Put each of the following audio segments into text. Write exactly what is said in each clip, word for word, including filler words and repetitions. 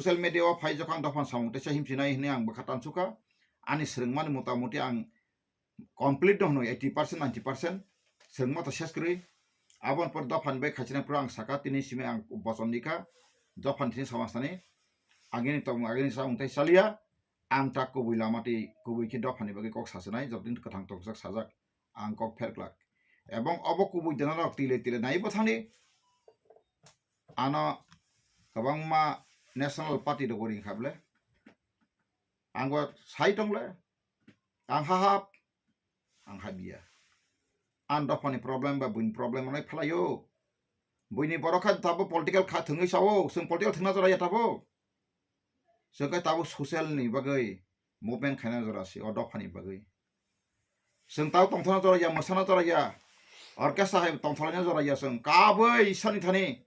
social media o phai jokha ang dophani samung teisa himsinai hinwi ang bwkha tansukha. Ani swrwngmani motamuti ang complete no hwnwi eighty percent, ninety percent swrwngma to ses kwrwi. Aboni pore dophani bai khaichinai phuru ang sakha, tini simi ang bochon dikha, dophani thini samung sani agini tongmung agini samung tei chaliya. Ang ta kubui lama tei kubui khe dophani bagwi kok sachinai, jotodin kwthang tongsak sajak ang kok pher glak. Ebong obo kubui dana rok tile tile nai bwthangni ano kwbangma national party rok ring kha ble. Ang bo sai tong le, ang hahap, ang habiya. Ang dophani problem ba buini problem manai phalai o. Buini borok kha tabo political kha thwngwi sao, chwng political thwngna jora ya tabo. Chwng khe tabo social ni bagwi movement khaina jora si o dophani bagwi. Chwng tabo tongthokna jora ya, mwsana jora ya, orchestra hai tongthokna jora ya, chwng kabui Iswrani thani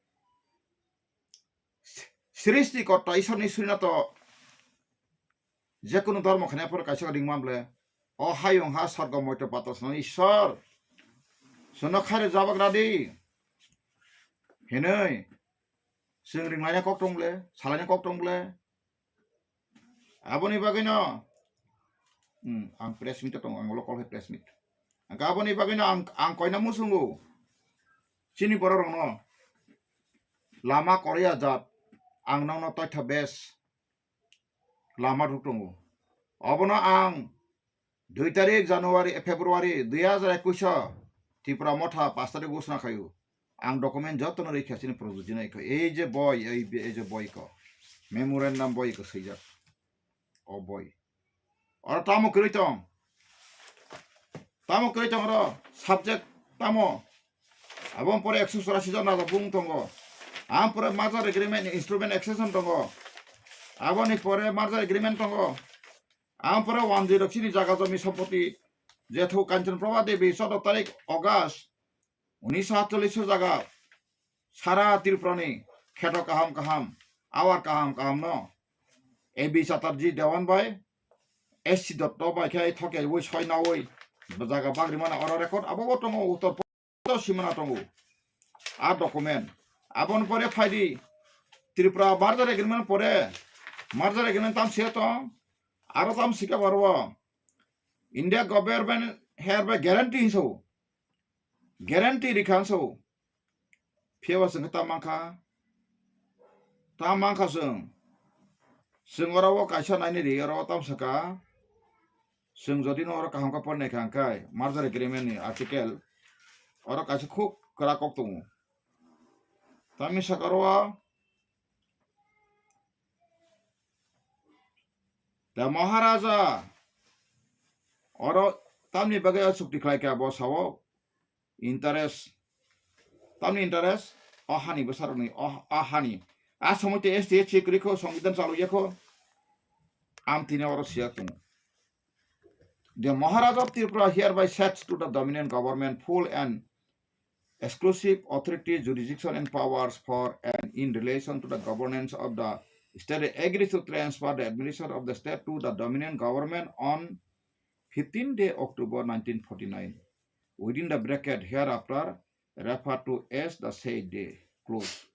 srishti korta Iswrani surina to. Jekunu dhormo khaina phuru kaisa ringma ble, o hayung ha sorgo moito patal swnam Ishwar, chwngno khairok jabak radi hinwi chwng ringlaina kok tong ble, salaina kok tong ble. Aboni bagwino, hmm, ang press meet tongo, ang local hai press meet. Ang aboni bagwino ang, ang koina musungo chini borok rokno lama korea jat, ang nokno toitha bes lama ruk tongo. Obono ang dui tarik January, eh, February dui hajar ekwis o Tipra Motha pash tarik o sna khaio. Ang document jotono rikha chini project jinai kho. Ei je boi, ei be-, ei je boi ko. Memorandum boi ko swijak. O boi. Oro tamo kwrwi tong? Tamo kwrwi tong oro? Subject tamo? Aboni pore ekso chorasi jon rajabung tongo. Aboni pore merger agreement instrument exception tongo. Aboni pore merger agreement tongo. Aboni pore wanjwi rok chini jaga jomi sompoti jethu Kanchan Prabha Devi choudo tarik August unisho atchollish o jaga sara Tripura ni kheto kaham kaham, awar kaham kaham no A B Chatterjee Dewan bai, S C Dotto bai khe thoke ui soi naui jaga bagri mana oro record abo bo tongo Uttar Pradesh simana tongo. A document. Aboni pore phaidi Tripura merger agreement pore, merger agreement tam se tong, aro tam sika baro India government hereby guarantee hinso. Guarantee rikha hinso. Phiya ba chwng khe tam mankha. Tam mankha chwng. Chwng oro o kaisa naini ri, oro o tam saka. Chwng jodi no oro kaham khe pornai kha hwnkhe merger agreement ni article oro kaisa khub kwrak kok tongo. Tamni saka oro o Da Maharaja oro tamni bagwi o chukti khlai kha bo sao interest, tamni interest o hani bwsarokni o, o hani. A somoi te S T S C kwrwi kho, Songbidan chalo ya kho. Amtini oro siya tongo. The Maharaja of Tripura hereby cedes to the Dominion government full and exclusive authority, jurisdiction and powers for and in relation to the governance of the state, agrees to transfer the administration of the state to the Dominion government on fifteenth day October nineteen forty-nine, within the bracket hereafter referred to as the said day, close.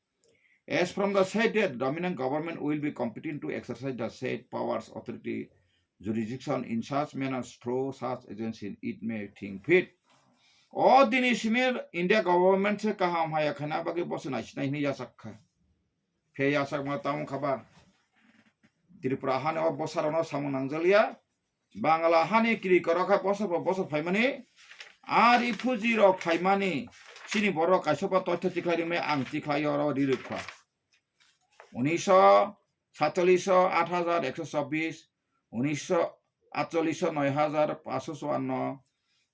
As from the said date, Dominion government will be competent to exercise the said powers, authority, jurisdiction in such manner through such agency it may think fit. O dini simi India government se kaham haya khaina bagwi boso naisinai hini yachak kha. Phe yachak ma tamo khaba. Tripura hani o bosarano samung nangjalia. Bangla hani kiri korok hai bosor bo bosor phaimani, a refugee rok phaimani, chini borok kaisa bo toitha tikhlai rimai ang tikhlai oro rirwkha. Unisho satchollish o aat hajar ekso chobbish, unisho atchollish o noi hajar paanch sho chuanno,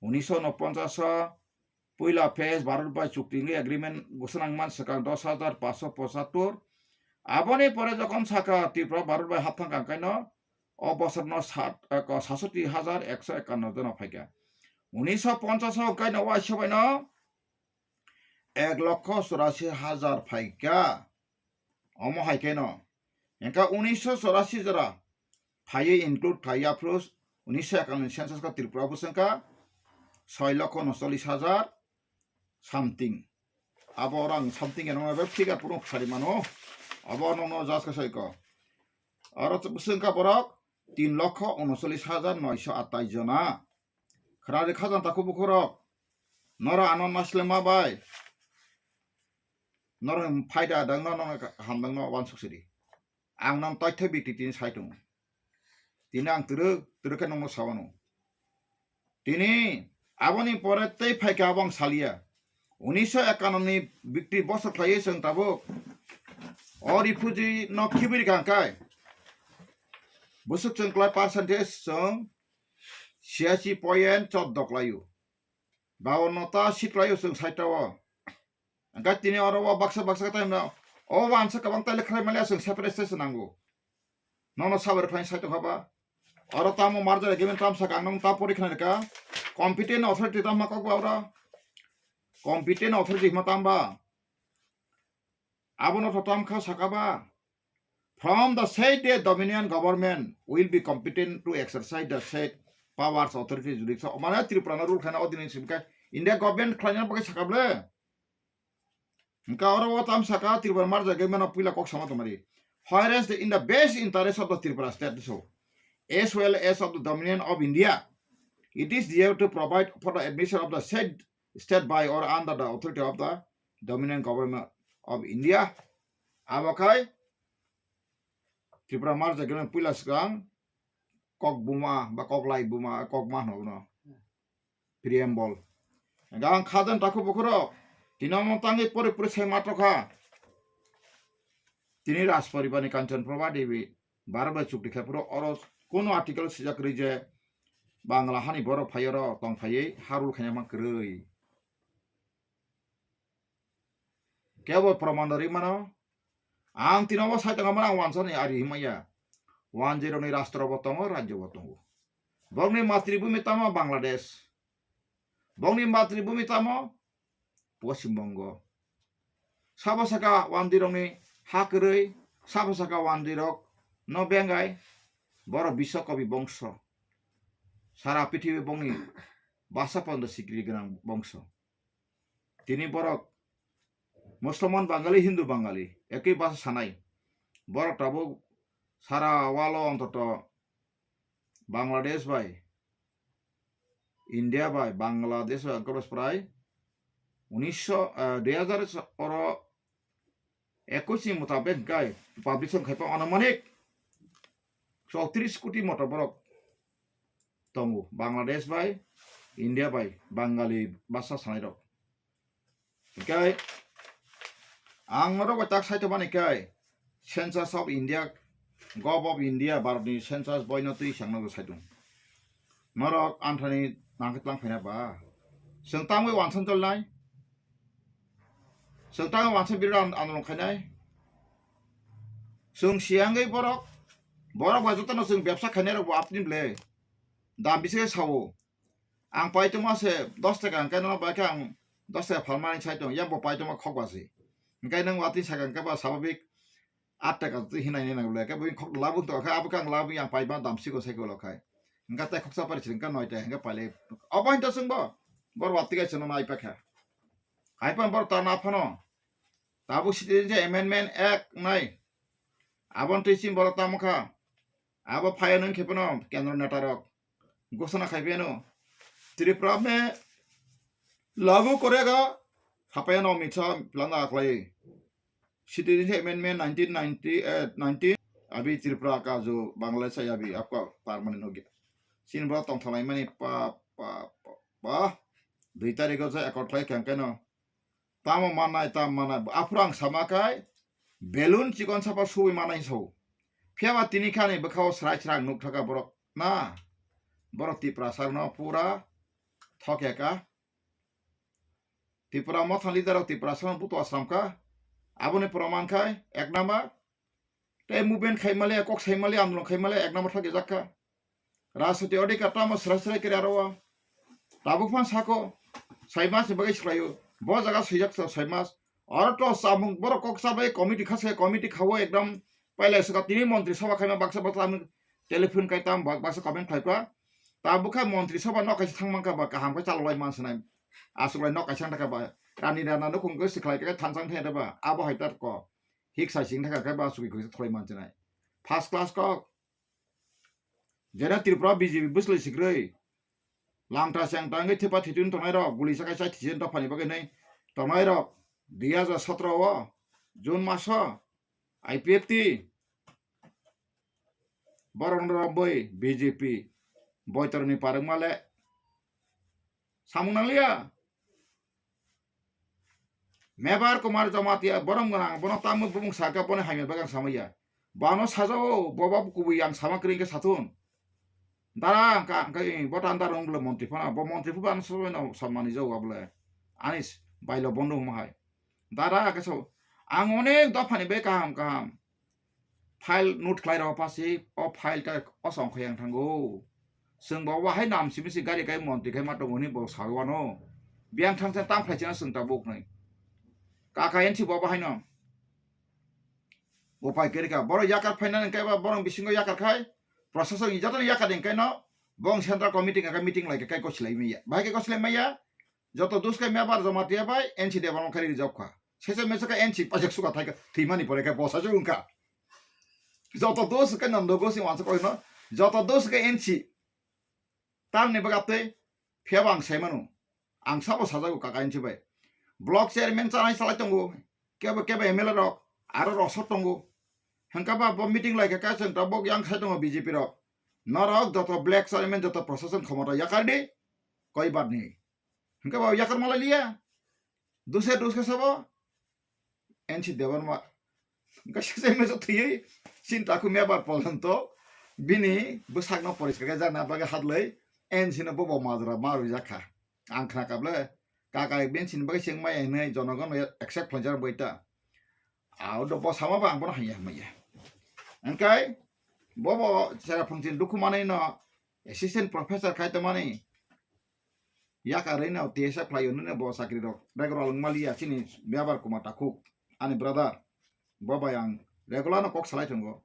unisho unoponchash o puila phase Bharat bai chukti wngwi agreement swnang man swkang dos hajar paanch sho pochattor. Aboni pore jokhon saka Tripura Bharat bai hapthang kang kaino o bosorno sat, eh, ko, sasoti hajar ekso ekanno jono phaikha. Unisho ponchash o kaino waisa baino ek lokho churasi hajar phaikha. Omo hai khe no. Engkha unisho churasi jora phaiwi include khai aphuru unisho ekanno census kha Tripura bwswng kha soi lokho unochollish hajar something. Abo orang something eno bai figure puno khari mano. Abo nokno just khe sai ko. Oro bwswk wngkha borok tin lokho unocholish hajar noisho atais jona. Khwnadi khajang takhuk bukhuk rok, norok ano naslema bai norok phaida dangno, norok hamdangno wansuk sidi. Ang nang toitho biti tini sai tongo. Tini ang twrwk twrwk khe nokno sawano. Tini aboni pore tei phaikha abo ang salia. Unisho ekano ni bikti bosor khlaiwi chwng tabuk o refugee no khibiri kha hwnkhe bwswk chwng klai percentage chwng siasi point choddo klaio. Bawanno ta seat klaio chwng saita o. Hwnkhe tini oro o baksa baksa khe taimno o wansa kwbang taile khlai manya chwng separate state se nango. Nono sabar khlai sai tongkha ba. Oro tamo merger agreement tam saka ang nong ta pori khnai ka. Competent authority tam ma kok ba oro. Competent authority ma tam ba. Abono to tam kha saka ba. From the said day, Dominion government will be competent to exercise the said powers, authority, jurisdiction. Mane Tripura no rule khaina odini simkai India government khlaina bagwi sakable. Hwnkha oro o tam saka Tripura merger agreement no puila kok sama tongmani. Whereas the, in the best interest of the Tripura state so, as well as of the Dominion of India, it is due to provide for the admission of the said state by or under the authority of the Dominion government of India. Abo khai Tripura merger agreement puila swkang kok buma ba kok lai buma kok ma hwno preamble. Hwnkhe ang khajan takhuk bukhuk rok tini omo tangwi pore pore sai ma tokha. Tini Rajporibar ni Kanchan Prabha Devi Bharat bai chukti khai phuru oro kuno article swijak kwrwi je Bangla hani borok phai oro tong phaiwi ha rule khaina ma kwrwi. Kebo proman rwi mano. Ang tini obo sai tongmani ang wansani ari himaya. Wanjwi rokni rastro bo tongo, rajyo bo tongo. Bokni matribhumi tamo Bangladesh. Bokni matribhumi tamo Poschim Bongo. Sabo saka wanjwi rokni ha kwrwi, sabo saka wanjwi rok no bengai, borok biswa kobi bongso. Sara prithibi bongni basa pondo sikiri gwnang bongso. Tini borok Musulman Bangali, Hindu Bangali, ekwi basa sanai. Borok tabuk sara walo ontoto Bangladesh bai, India bai, Bangladesh bai, angkor prai unisho, eh, dui hajar oro ekush ni mutabek hwnkhe publication khai pa anumanik chowtris koti moto borok tongo, Bangladesh bai, India bai, Bangali basa sanai rok. Hwnkhe ang norok bai tak sai tongmani khe Census of India, Gov of India, Bharat ni census boino twi chang nogo sai tong. Norok anthani nangkhe tlang phaina ba? Chwng tamwi wansan tolnai? Chwng tamwi wansan birok an-, andolon khainai? Chwng siyangwi borok, borok bai jotono chwng bebsa khainai rok bo apni ble. Dam bisi khe sao. Ang paitoma se dos taka hwnkhe nono bai khe ang dos taka phalmani sai tong, yang bo paitoma khok basi. Hwnkhe nwng watwi saka hwnkhe ba sababik aat taka twi hinai nai nang le, khe bo khok labung to khe abo khe ang labung yang paima dam siko sai ko lo khai. Hwnkhe tei khoksa pari sing khe noi taka hwnkhe pailai. Obo hinto chwng bo bor watwi kai chwngno nai pakha. Hai pan bor ta na phano. Tabuk citizenship amendment act nai. Aboni twi chini borok tamo kha. Abo phai nung khe phano kendro neta rok. Ghosona khai phiyano Tripura me lagu korega, khapaya no mitha plana khlai. Citizenship Amendment nineteen ninety, eh, nineteen, abi Tripura ka jo Bangladesh ya abi apka permanent hogi. Sin bro tong thalai mani pa, pa, pa, pa. Dui tarikh o je accord khlai khe hwnkhe no. Tamo manai, tamo manai. Aphuru ang sama khai, balloon chikon sapa subui manai sao. Phiya ba tini khani bwkhao srai srai ang nuk thaka borok. Na, borok Tiprasa no pura thokya ka. Tripura motha leader rok Tiprasa no butua sram ka. Aboni proman khai, ek number. Tei movement khai male, kok sai male, andolon khai male, ek number thok ejak kha. Rajniti odhikar tamo srai srai kiri aro o. Tabuk phan sako, sai mas ni bagwi swlaio. Bo jaga swijak sa sai mas. Oro to samung borok kok sa bai committee khase committee khawo ekdom pailai swka tini montri sabha khaima baksa baksa ang telephone kai tam bak-, baksa comment khai kha. Tabuk kha montri sabha no kaisa thang man kha ba kaham khe chalok lai man sinai. Aswk lai no kaisa thang kha ba. Rani rana nukhung khe swkhlai khe thansang thai ba. Abo hai tar ko. Hik sai sing thaka khe ba suki khe tholai man chinai. First class kok. Jena Tripura B J P bwslai sikrwi. Langta sengta wngwi thepa thitwini tongnai rok, guli sakai chai thisi dophani bagwi nai tongnai rok. Dui hajar sotro o June maso I P F T. Borok no rok boi B J P. Boitorni parwngma le. Samung nangliya. Mebar Kumar Jamatia borom gwnang, bono tamo bumung saka, bono hamya bagang samaya. Bano sajao, boba kubui ang sama kring ke satun. Dara ka, ka, bo tan dara unglo montri phana, bo montri phu bano sobai no samani jau abole. Anis bailo bondo hum hai. Dara ke so, ang onek dophani be kaham kaham. File note khlai rw pasi, o file ta osong khayang thango. Chwng bo wahai nam simi si gari kai montri khai ma tongo hwnwi bo sawi wano. Biyang thang thang tam khlai chana chwng tabuk nai. Kaka N C bo bahai no. Upai kwrwi kha. Borok yakar phainani hwnkhe ba borok bisingo yakar khai. Proshasoni jotono yakar hwnkhe no. Bong central committee hwnkhe meeting lai khe kai kochilai maya. Bahai khe kochilai maya. Joto dos khe mebar Jamatia bai N C Debbarma khai rijak kha. Sese mese khe N C pajak suka thai kha, thwimani pore khe bosa se wngkha. Joto dos khe nondo gosi wansa koi no, joto dos khe N C. Tamni bagwi tei phiyaba ang sai mano. Ang sabo sajago kaka N C bai. Block chairman chanai salai tongo. Kebo kebo M L A rok aro rosot tongo. Hwnkhe ba bo meeting lai khe kaisa wngkha bo yang sai tongo B J P rok. Norok joto block chairman joto proshashan khomota yakar di. Koi bat ni. Hwnkhe ba yakar malai liya. Duse duse sabo. N C Debbarma. Hwnkhe sese mese thwiwi chini takhu mebar porjonto bini bwsakno poriskar khe jana bagwi hadlwi N C no bobo majra ma rwjak kha. Ang khna kable kaka N C ni bagwi chengmaya hinwi jonogon accept khlaijak bai ta. Au do bo sama ba ang bono hanya hanya. Hwnkhe bobo Cherrapunjini dukhu manwi no assistant professor khai tongmani. Yakarwi no T S F khlai hwnwi no bo chakri rok regular wng maliya chini Mebar Kumar Takhuk ani brother. Bo bai ang regular no kok salai tongo.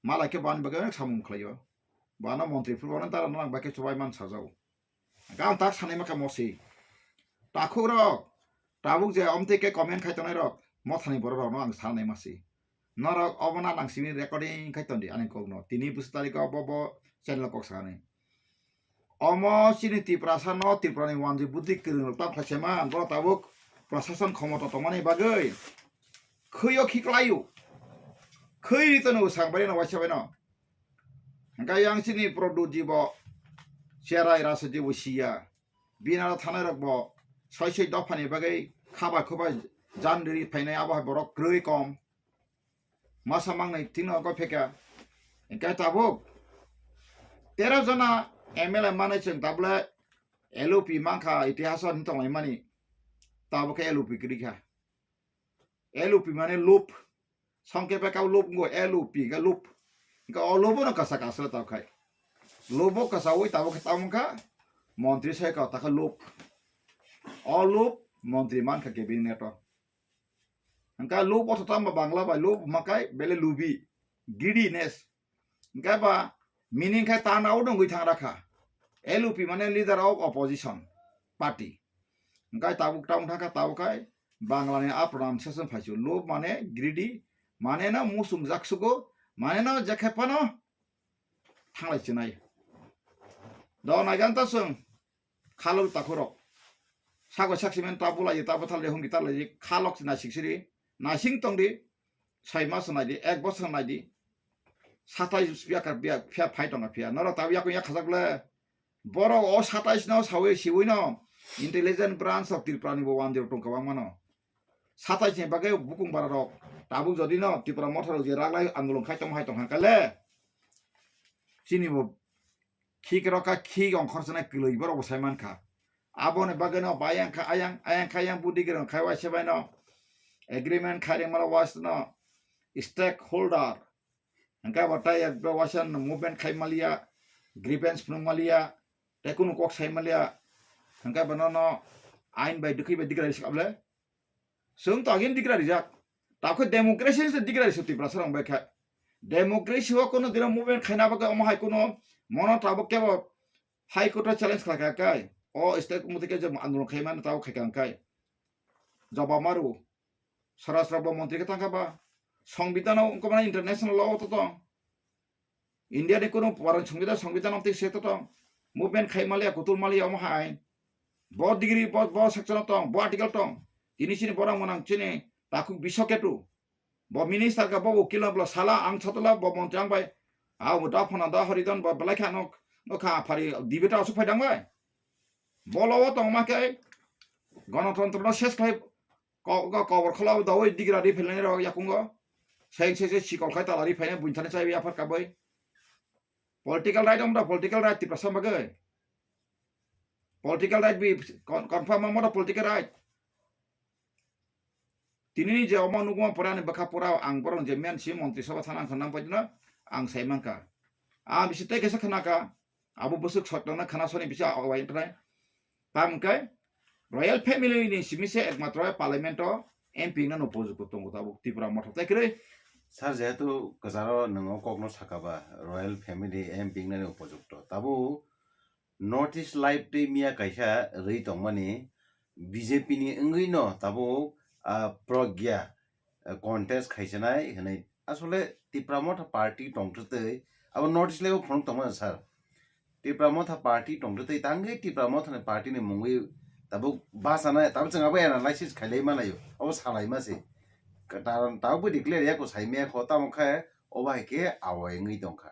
Malai khe bo ani bagwi onek samung khlaio. Bo ano montri phuru ano dara no ang bai khe chubai man sajao. Hwnkhe ang tak sanai ma kha mosi. Takhuk rok, tabuk je omtwi khe comment khai tongnai rok, mothani borok rok no ang sanai masi. Norok obo na nang simi recording khai tondi ani kok no. Tini bwswk tarik o bo bo channel kok sakani. Omo chini Tiprasa no Tripura ni wanjwi budi kwrwng rok tamo khlai se man, borok tabuk proshashan khomota tongmani bagwi khwi o khiklaio. Khwi ri tono sang bai no waisa bai no. Hwnkhe yang chini Produt ji bo cherai rasa ji bo siya. Bini aro thanai rok bo soi soi dophani bagwi khaba khuba jan riri phainai abo hai borok kwrwi kom. Masa mangnai thikno kok phekha. Hwnkhe tabuk tero jona M L A manwi chwng tabule L O P mankha itihaso hinwi tonglaimani. Tabuk khe L O P kwrwi kha. L O P mane loop. Songkhe bai kau loop ngo L O P hwnkhe loop. Hwnkhe o loop no kasa kasa tabuk khai. Loop o kasa ui tabuk khe tamo kha montri sai kau takha loop. O loop montri mankha cabinet o. Hwnkhe loop o tamo Bangla bai loop makai bele lubi. Greediness. Hwnkhe ba meaning khe tana o dongwi thang rakha. L O P mane leader of opposition party. Hwnkhe tabuk tamo thangkha tabuk khai Bangla ni a pronunciation phaisu. Loop mane greedy, mane no musung jaksugo, mane no jekhe phano thanglai chinai. Do naigan ta chwng khalok takhurok. Sago saksimen ta bulai ta buthal de hungki ta lai khalok naisik siri. Naising tongdi. Sai mas nai di, ek bosor nai di. Satais biya kar biya phiya phai tongkha phiya. Norok tabuk yakung yak khajak le. Borok o satais no sawi siwi no intelligence branch of Tripura ni bo wanjwi tong kwbangma no. Satais ni bagwi bukung bara rok tabuk jodi no Tripura motha rok je raglai andolon khai tongma hai tongkha kale. Chini bo khik rok kha khik ongkhor sanai kwlwi borok bo sai mankha. Aboni bagwi no bayang kha ayang, ayang kha ayang budi gwnang khai waisa bai no agreement khai ringmala waisa no stakeholder. Hwnkhe bo tai ekdom waisa no movement khai maliya, grievance phunuk maliya, tei kunu kok sai maliya. Hwnkhe bo no no ain bai dwkhwi bai digra ri sik able. Chwng to agini digra rijak. Tabukhe democracy se digra rijak Tiprasa rok bai khe. Democracy o kono dino movement khaina bagwi omo hai kono mono tabuk kebo High Court o challenge khlai kha kai. O state mothe khe je andolon khai mano tabuk khai kha kai. Jobab maru. Sora sora bo montri khe tang kha ba. Songbidhan o wngkha mano international law o to tong. India ni kuno borok songwidhan, songwidhan amtwi se to tong. Movement khai maliya, kutul maliya omo hai. Bo degree, bo, bo section tong, bo article tong. Tini chini borok mwnang chini takhuk biso ketu. Bo minister ka bo ukil no bwla sala ang satula bo montri ang bai. A bo da phana da horidon bo belai kha nok, nok kha phari debate asuk phai dang bai. Bolo o tong ma khe gonotontro no ses khai ko, ko, kobor khola o dawai digra ri phelani rok yakungo. Seng se se sikol khai tala ri phaina buin thani chai aphar ka bai. Political right om da political right Tiprasa bagwi. Political right bi con-, confirm om da political right. Tini ni je omo nugma pura ni bwkha pura ang borok je men si montri sabha thana ang khana paidino ang sai mankha. A bisi tei kesa khana ka abo bwswk sotno na khana soni bisi awai trai. Tam kai Royal Family ni simi se ekmatro Parliament o M P na no pojuko tongo tabuk Tipra Motha tai kwrwi. Sir, jehetu kwcharo nwng o kokno saka ba, Royal Family M P wngnani upojukto. Tabuk North East Live twi miya kaisa rwi tongmani B J P ni wngwi no tabuk, ah, Pragya, ah, contest khaisanai hwnwi. Asole Tipra Motha party tongtwtwi abo North East Live o phunuk tongmani sir. Tipra Motha party tongtwtwi tangwi Tipra Motha ni party ni mungwi tabuk bachana tabuk chwng abo analysis khailai manayo, abo salaima se. Ka-, ta-, tabuk bo declare ya ko saimaya kho, tamo khe obo hai khe awai wngwi tongkha.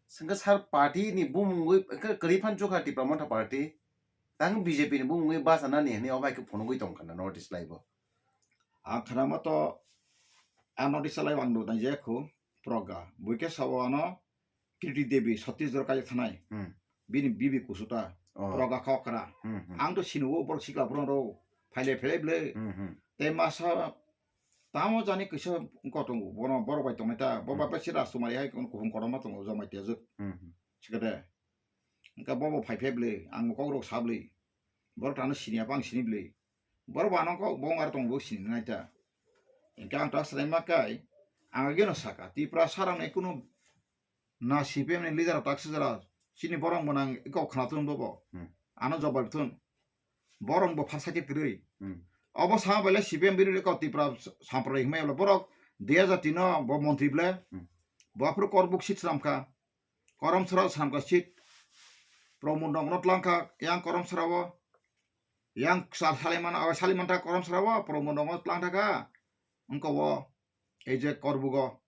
Sengkhe sir party ni bumungwi khe kwrwi phan chukha Tipra Motha party, tang B J P ni bumungwi bachanani hwnwi obo hai khe phunugwi tongkha na North East Live o. Ang khana mato a North East Live ang do naijaya kho, Pragya. Buikhe sabo ano Kriti Devi, Chhattisgarh kaijak thanai. Hmm. Bini bibi kusuta, Oh. Pragya Kokra. Hmm, hmm. Ang to sinugo borok sikla borok rok. Phaile phaile ble. Hmm, hmm. Tei masa tamo jani kisa wngkha tongo. Bono borok bai tongnai ta. Bo Hmm. bai bai si Rajkumari hai kuphung kotorma tongo, Jamatia juk. Hmm, hmm. Sikade. Engka bo bo phai phai ble. Ang kok rok sa ble. Borok tano siniya bang sini ble. Borok bo ano kok bo ngar tongo bo sini nai ta. Engka ang ta srai ma kai. Ang ageno saka. Tipra sarang ne kuno na C P M ni leader tak sijara chini borok mwnang iko khna thun bobo. Hmm. Ano jobab thun. Borok bo pharsa khe kwrwi. Hmm. Obo sama bele C P M bini iko Tipra samprai hwnmai bole borok dui hajar tin no bo montri ble. Hmm. Bo aphuru korbuk sit sram kha. Korom sra sram kha sit. Pramod nokno tlang kha yang korom sra o. Yang sal-, saliman, o saliman ta korom sra o, Pramod nokno tlang kha. Engko o. Ei je korbugo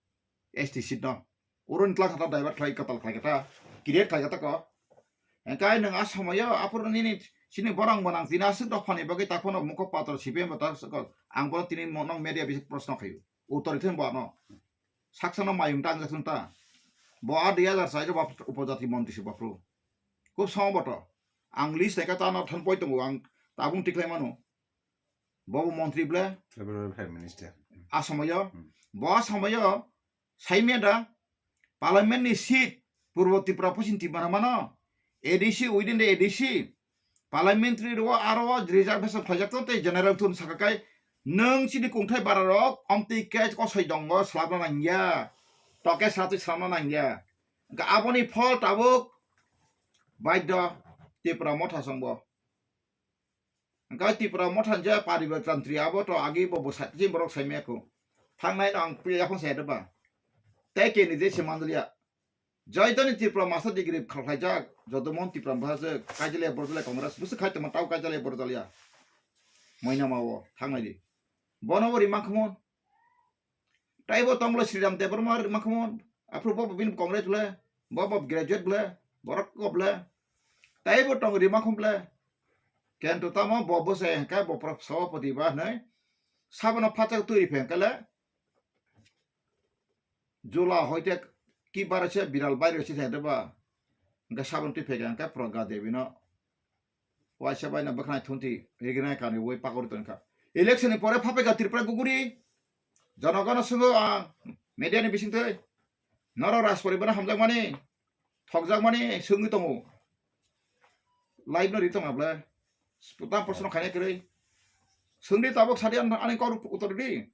S T seat no. Urun tla khata divert khlai katal khlai kata. Create khlai kata ko. Engkai nwng a somoyo aphuru nini sini borok mwnang tini aswk dophani bagwi ta phano mukho patro C P M bo ta ko. Ang bo tini mo-, nong media bisi proshno khayu. Uttor ithim bo ano. Saksano mayung ta ang jaksung ta. Bo a dui hajar sai bo upojati montri se bopru. Khub somo boto. Ang list naikha ta no thon poi tongo ang tabung tikhlai mano. Bobo montri ble? Federal Prime Minister. A somoyo? Hmm. Bo a somoyo saimya da Parliament ni seat Purbo Tripura Poschim Tripura mano A D C within the A D C parliamentary ro aro reservation khlaijak tei general thun saka kai nwng chini kungthai bara rok omtwi ke kosoi dongo slabna nangya toke satwi slabna nangya ga aboni phol tabuk baidho Tripura Motha songbo. Hingke Tripura Motha ni je Paribar Tantri abo to agi bo bwsai, je borok saimaya kho. Thangnai no ang priya yaphang sai ba. Tei keni je se manliya. Joitoni Tripura Master Degree khlaijak, Jodumon Tripura Master Kaijalya Borjalya Congress, bwswk khai tongma tao Kaijalya Borjalya. Moinama o thangnai di. Bono bo rimang khumon. Taibo tonglo Sriram Debbarma rimang khumon. Aphuru bo bini Congress ble, bo bo graduate ble, borok ko ble. Taibo tong rimang khum ble. Kento tamo bo bwsai hwnkhe bo pro-, sabapati ba hwnwi sabono phatak twi riphe hwnkhe le jula hoite ki bara se biral bairo se thai ba hwnkhe sabon twi phege hwnkhe Pragya Devi no waisa bai no bwkhnai thunti riginai kanwi ui pakori tongkha. Election ni pore phapaikha Tripura guguri. Jonogono swngo ang media ni bisingtwi. Norok Rajporibar no hamjakmani, thokjakmani swngwi tongo. Live no ri tongma ble. Tam proshno khainai kwrwi. Swngdi tabuk sadi ani kok uttor di.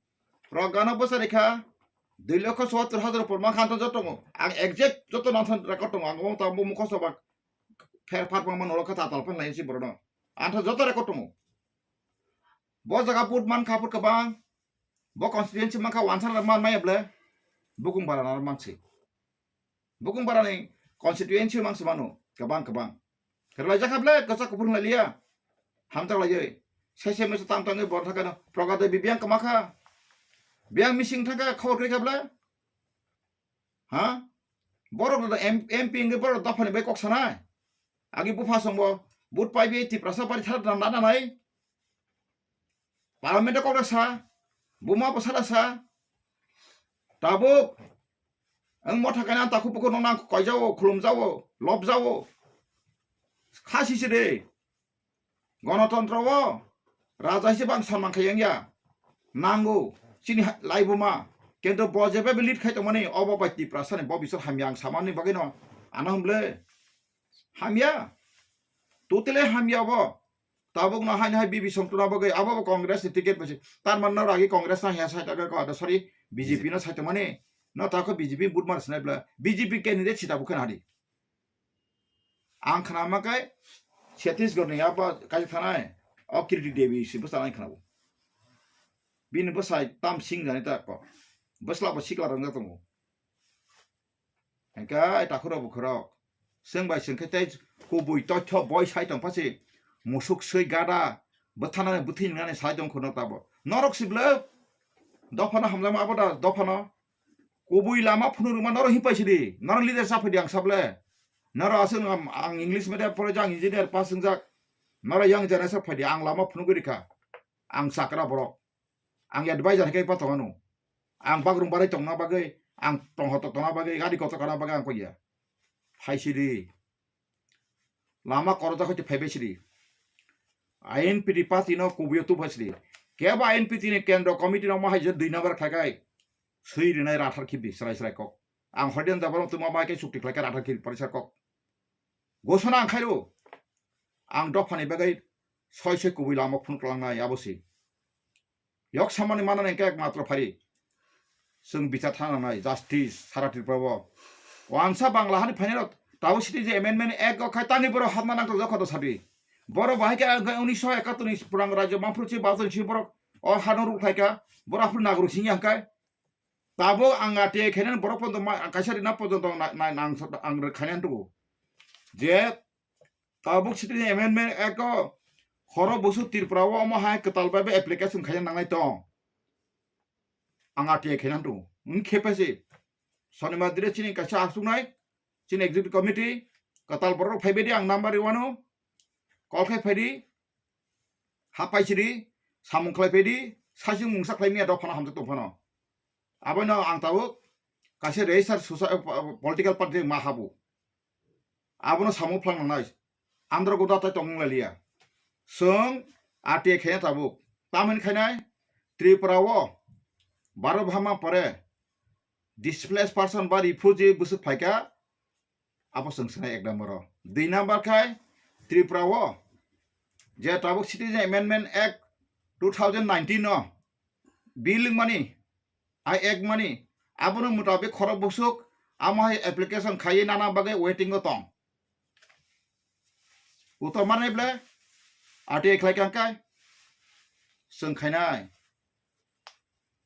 Pragya no bwsa rikha dui lokho chuattor hajar por mankha anto joto tongo. Ang exact joto nangthon record tongo. Ang omo tabuk mukhosto ba pher phar pangma norok kha tatal phan lai si borok no. Anto joto record tongo. Bo jaga vote mankha vote kwbang. Bo constituency mankha wansar man maya ble. Bukung bara nar mansi. Bukung barani constituency mang se mano, kwbang kwbang. Rwlai jakha ble, kwchak kuphur wng lai liya. Hamjak lai oi. Sese mese tam tangwi bor thakano. Proga Devi biyang kwma kha. Biyang mising thangkha, khobor kwrwi kha ble. Ha? Borok no M-, M P wngwi borok dophani bai kok sanai. Agi bupha songbo vote paibi Tiprasa bari thar na na nai. Parliament kok sa, buma bo sala sa. Tabuk ang motha kaina takhu buku nong nang koijao, khulumjao, lobjao. Khasi se de. Gonotontro o raja hisab ang sanman khai yangya. Nango chini ha-, laibuma. Kento bo jebe lead khai tongmani obo bai Tiprasa ni bo bisor hamya ang samani bagwi no. Ano hwnble hamya. Totally hamya bo. Tabuk no haino hai B B Songtuna bagwi abo bo Congress ni ticket bai se. Tar man no ragi Congress na hiya sai ta ko, sorry, B J P no sai tongmani. No ta ko B J P vote mar sinai bla. B J P candidate si tabuk khana di. Ang khnama khe Chhattisgarh ni abo kaisa thanai, o Kirti Devi si bwsa nai khnabo. Bini bwsai tam sing jani ta ko. Bwsla bo sikla rang tongo. Hingke ai takhuro bukhurok. Chwng bai chwng khe tei kubui totho boi sai tong phasi. Musuk swi gada. Bwthanani bwthwi nani sai tong khuno tabo. Norok si bwle. Dophano hamjakma abo da dophano. Kubui lama phunuk rwma norok hipai sidi. Norok leader sa phaidi ang sable. Norok aswk ang, ang English medium pore jak, ang engineer pass wngjak. Norok young generation phaidi ang lama phunugwi rikha. Ang chakra borok. Ang advisor khe pa tongano. Ang bagrung barai tongna bagwi, ang tonghotok tongna bagwi, gari kotor kana bagwi ang koiya. Phai sidi. Lama korojak hoi te phaibai sidi. I N P T party no kubuyo tuphai sidi. Kebo I N P T ni kendro committee no ma hai je dui number khlaikai. Swi rinai rathar khibi srai srai kok. Ang hoi den jabaro tuma ma ke chukti khlaikai rathar khibi parisa kok. Gosona ang khairo. Ang dophani bagwi soi soi kubui lama phun kwlangnai abo si. Yok samani manani hingke ekmatro phari. Chwng bichar thana nangnai, justice, sara Tripura o. Wansa Bangla hani phainai rok, tabo Citizen Amendment Act o khai tangwi borok hapna nangkha jokha do sadi. Borok bahai khe ang khe unisho ekattor ni purang rajyo manphuru chi bahator ni simi borok o hano ruk khlai kha, borok aphuru nagrok singya hingkai. Tabo ang R T I khainani borok pojonto ma-, kaisa rina pojonto na-, na-, nang, ang khainani tugo. Je Tabuk Citizen Amendment Act o khoro busu Tripura o omo hai kwtal bai bai application khaina nangnai tong. Ang R T I khaina tongo. Wng khe phaisi Sonimar dire chini kaisa achuknai, chini executive committee, kwtal borok phaibai di ang number riwano, call khai phaidi, hapai sidi, samung khlai phaidi, saichung mungsa khlai manya dophano hamjak tongphano. Abono ang tabuk kaisa register sosa-, political party ma habu. Abono samung phlang nangnai. Andro goda tai tongmung lai liya. Chwng R T I khaina tabuk. Tamoni khainai Tripura o baro bhama pore displaced person ba refugee bwswk phaikha, abo chwng swnai ek number o. Dui number khai Tripura o je tabuk Citizen Amendment Act two thousand nineteen o bill wngmani, ai ek mani, abono mutabik khorok bwswk amo hai application khaiwi nana bagwi waiting o tong. Uto manai ble R T I khlai kang kai chwng khainai.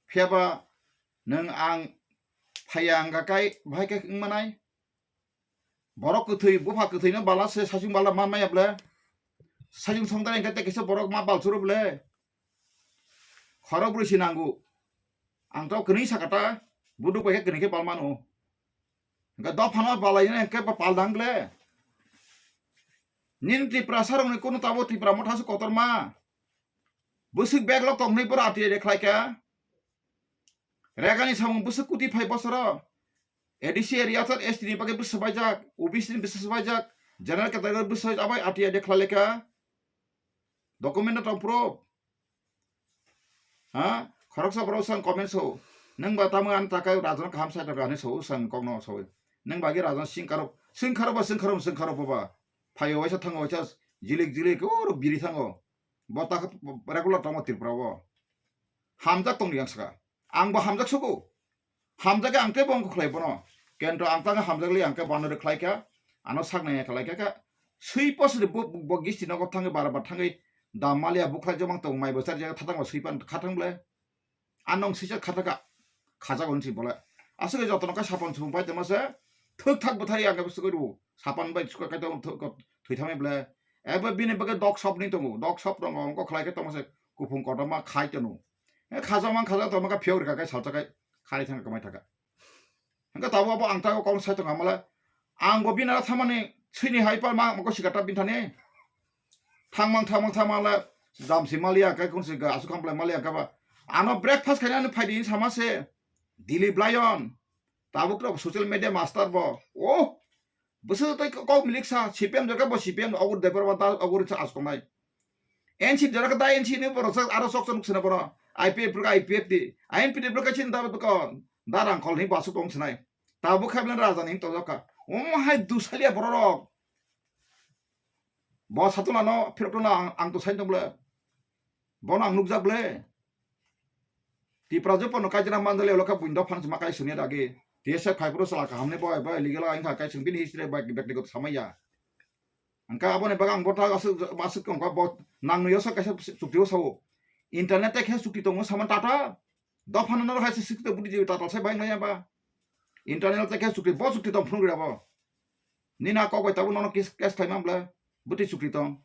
Phiya ba nwng ang phaiya wngkha kai bahai khe wng manai. Borok kwthwi, bupha kwthwino bala se, saichung bala man maya ble? Saichung songdar hingkhe tei kisa borok ma bal churu ble? Khorok brwi si nango. Ang to kwnwi sakha ta, buduk bai khe kwnwi khe bal mano. Hingkhe dophano bal lainai hingkhe ba pal dang ble? Nini Tiprasa rokni kunu tabo Tipra Motha se kotorma. Bwswk backlog tong hwnwi borok R T I de khlai kha. Regani samung bwswk kuti phai bosoro. A D C area thar S T ni bagwi bwswk swbaijak, O B C ni bwswk swbaijak, general category bwswk abai R T I de khlai lekha. Document no tong proof. Ha? Khoroksa borok sang comment so. Nwng ba tamo ani takai rajon kaham sai tongkha hinwi so, sang kokno so. Nwng bagwi rajon singkaro, singkaro ba singkaro, singkaro ba ba. Phaio waisa thango waisa jilik jilik, oro biri thango. Bo ta regular tongo Tripura o. Hamjak tongdi ang saka. Ang bo hamjak sugo. Hamjak ang tei bo wngkha khlai bono. Kento ang tang hamjak li ang khe bono rwkhlai kha. Ano sak nai khlai kha kha. Swi post bo, bo gisti nogo thangwi bar bar thangwi dam malia bukhlai jomang tong mai bo char jaga thatang bo swi pan kha thang ble. Anong swijak kha thaka, khajak hwn si bole. Aswk jotono khe sapon supung pai tongma se, Thwk thak bwthai ang khe bwswk rw. Sapan bai suka kai tong thwk thwi thamai ble. Ebo bini bagwi dok sop ni tongo. Dok sop tongo. Wngkha khlai khe tongma se kuphung kotorma khai tono. E khaja mang khaja tongma khe phiyok rwkha khe salsa khai khai thang kamai thaka. Hingke tabuk abo ang tago kok sai tongkha mole. Ang bo bini aro thamani swini hai palma moko sikata bini thani. Thangmang thangmang thangmang le jamsi maliya khe kung si asuk khamplai maliya khe ba. Ano breakfast khainani phaidi sama se. Dilip Lion. Tabuk rok social media master bo. Oh. Bwswk tei kok milik sa C P M jorka bo C P M ogur depar ba ta ogur sa asuk nai. N C jorka da N C ni borok sa aro sok sok sina borok. I P F rok I P F di. I N P di borok kaisa da ko da rang khol ni basu tong sinai. Tabuk khaibla raja ni to joka. Omo hai dusaliya borok rok. Bo satuna no phirok no ang, ang to sain tong ble. Bono ang nukjak ble. Tipra jopono kaijra manjali olo khe buini dophano se ma kai suni dagi. T S F khai phuru sala kaham ni bo, bo illegal ang kha kai sung bini history bai bektigoto samaya. Ang kha aboni bagwi ang bo ta aswk, aswk tong kha bo nang nui osa kaisa chukti o sao. Internet te khe chukti tongo saman tata. Dophano noro hai se sikte budi jibi tata sai bai nai ba. Internet te khe chukti bo chukti tong phunuk rabo. Nina kok bai tabuk nono case, case khai man bla. Budi chukti tong.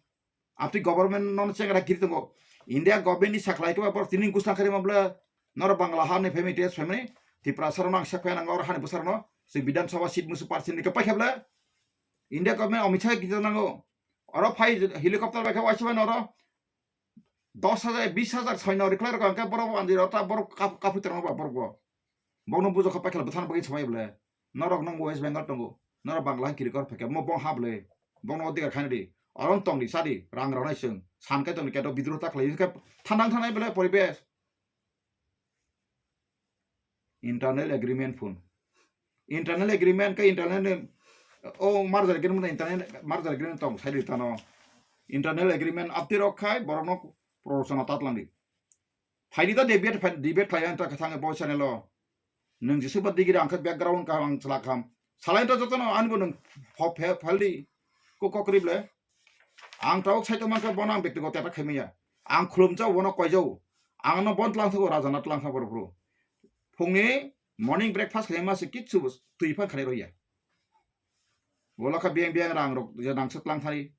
Abtwi government nono chengra kiri tongo. India government ni sakhlai khe borok tini gwsang kharima bwle norok Bangla ha ni family test family Tiprasa rok nang sak phai nang oro hani bwsarok no se Bidhan Sabha seat musu percent ni khe paikha bwle. India government Amit Shah kiri nango. Oro phai helicopter bai khe waisa bai noro dos hajar, bis hajar soino rikhlai rok hwnkhe borok andi rok ta borok kap-, kapui tongo ba borok bo. Bokno bujo kha paikha bwthang bagwi samai bwle. Norok nang West Bengal tongo. Norok Bangla kiri kor phaikha mo bong ha bwle. Bokno odikar khaina di. Oron tong di sadi rang rok nai chwng. San kai tong di keto bidroh ta khlai khe thanang thanai bwle poribesh. Internal agreement phun. Internal agreement khe internal ni o merger agreement internal merger agreement tong sai di tano. Internal agreement apti rok khai borok no promotion tat lang di. Phaidi ta debate phai, debate khlai ang ta khe thang bo channel o. Nwng jisuk ba degree ang khe background ka ang chwla kham. Salai ta jotono ani bo nwng pho-, phe-, phaldi. Ko kokri ble. Ang tabuk sai tongma khe bono ang bektigoto attack khai manya. Ang khulumjao bono koijao. Ang no bon tlang thago raja na tlang thago boro boro. Phungni morning breakfast khlai ma se kitsu twi phan khlai roya. Bola kha biang biang rang rok je nang se tlang thari.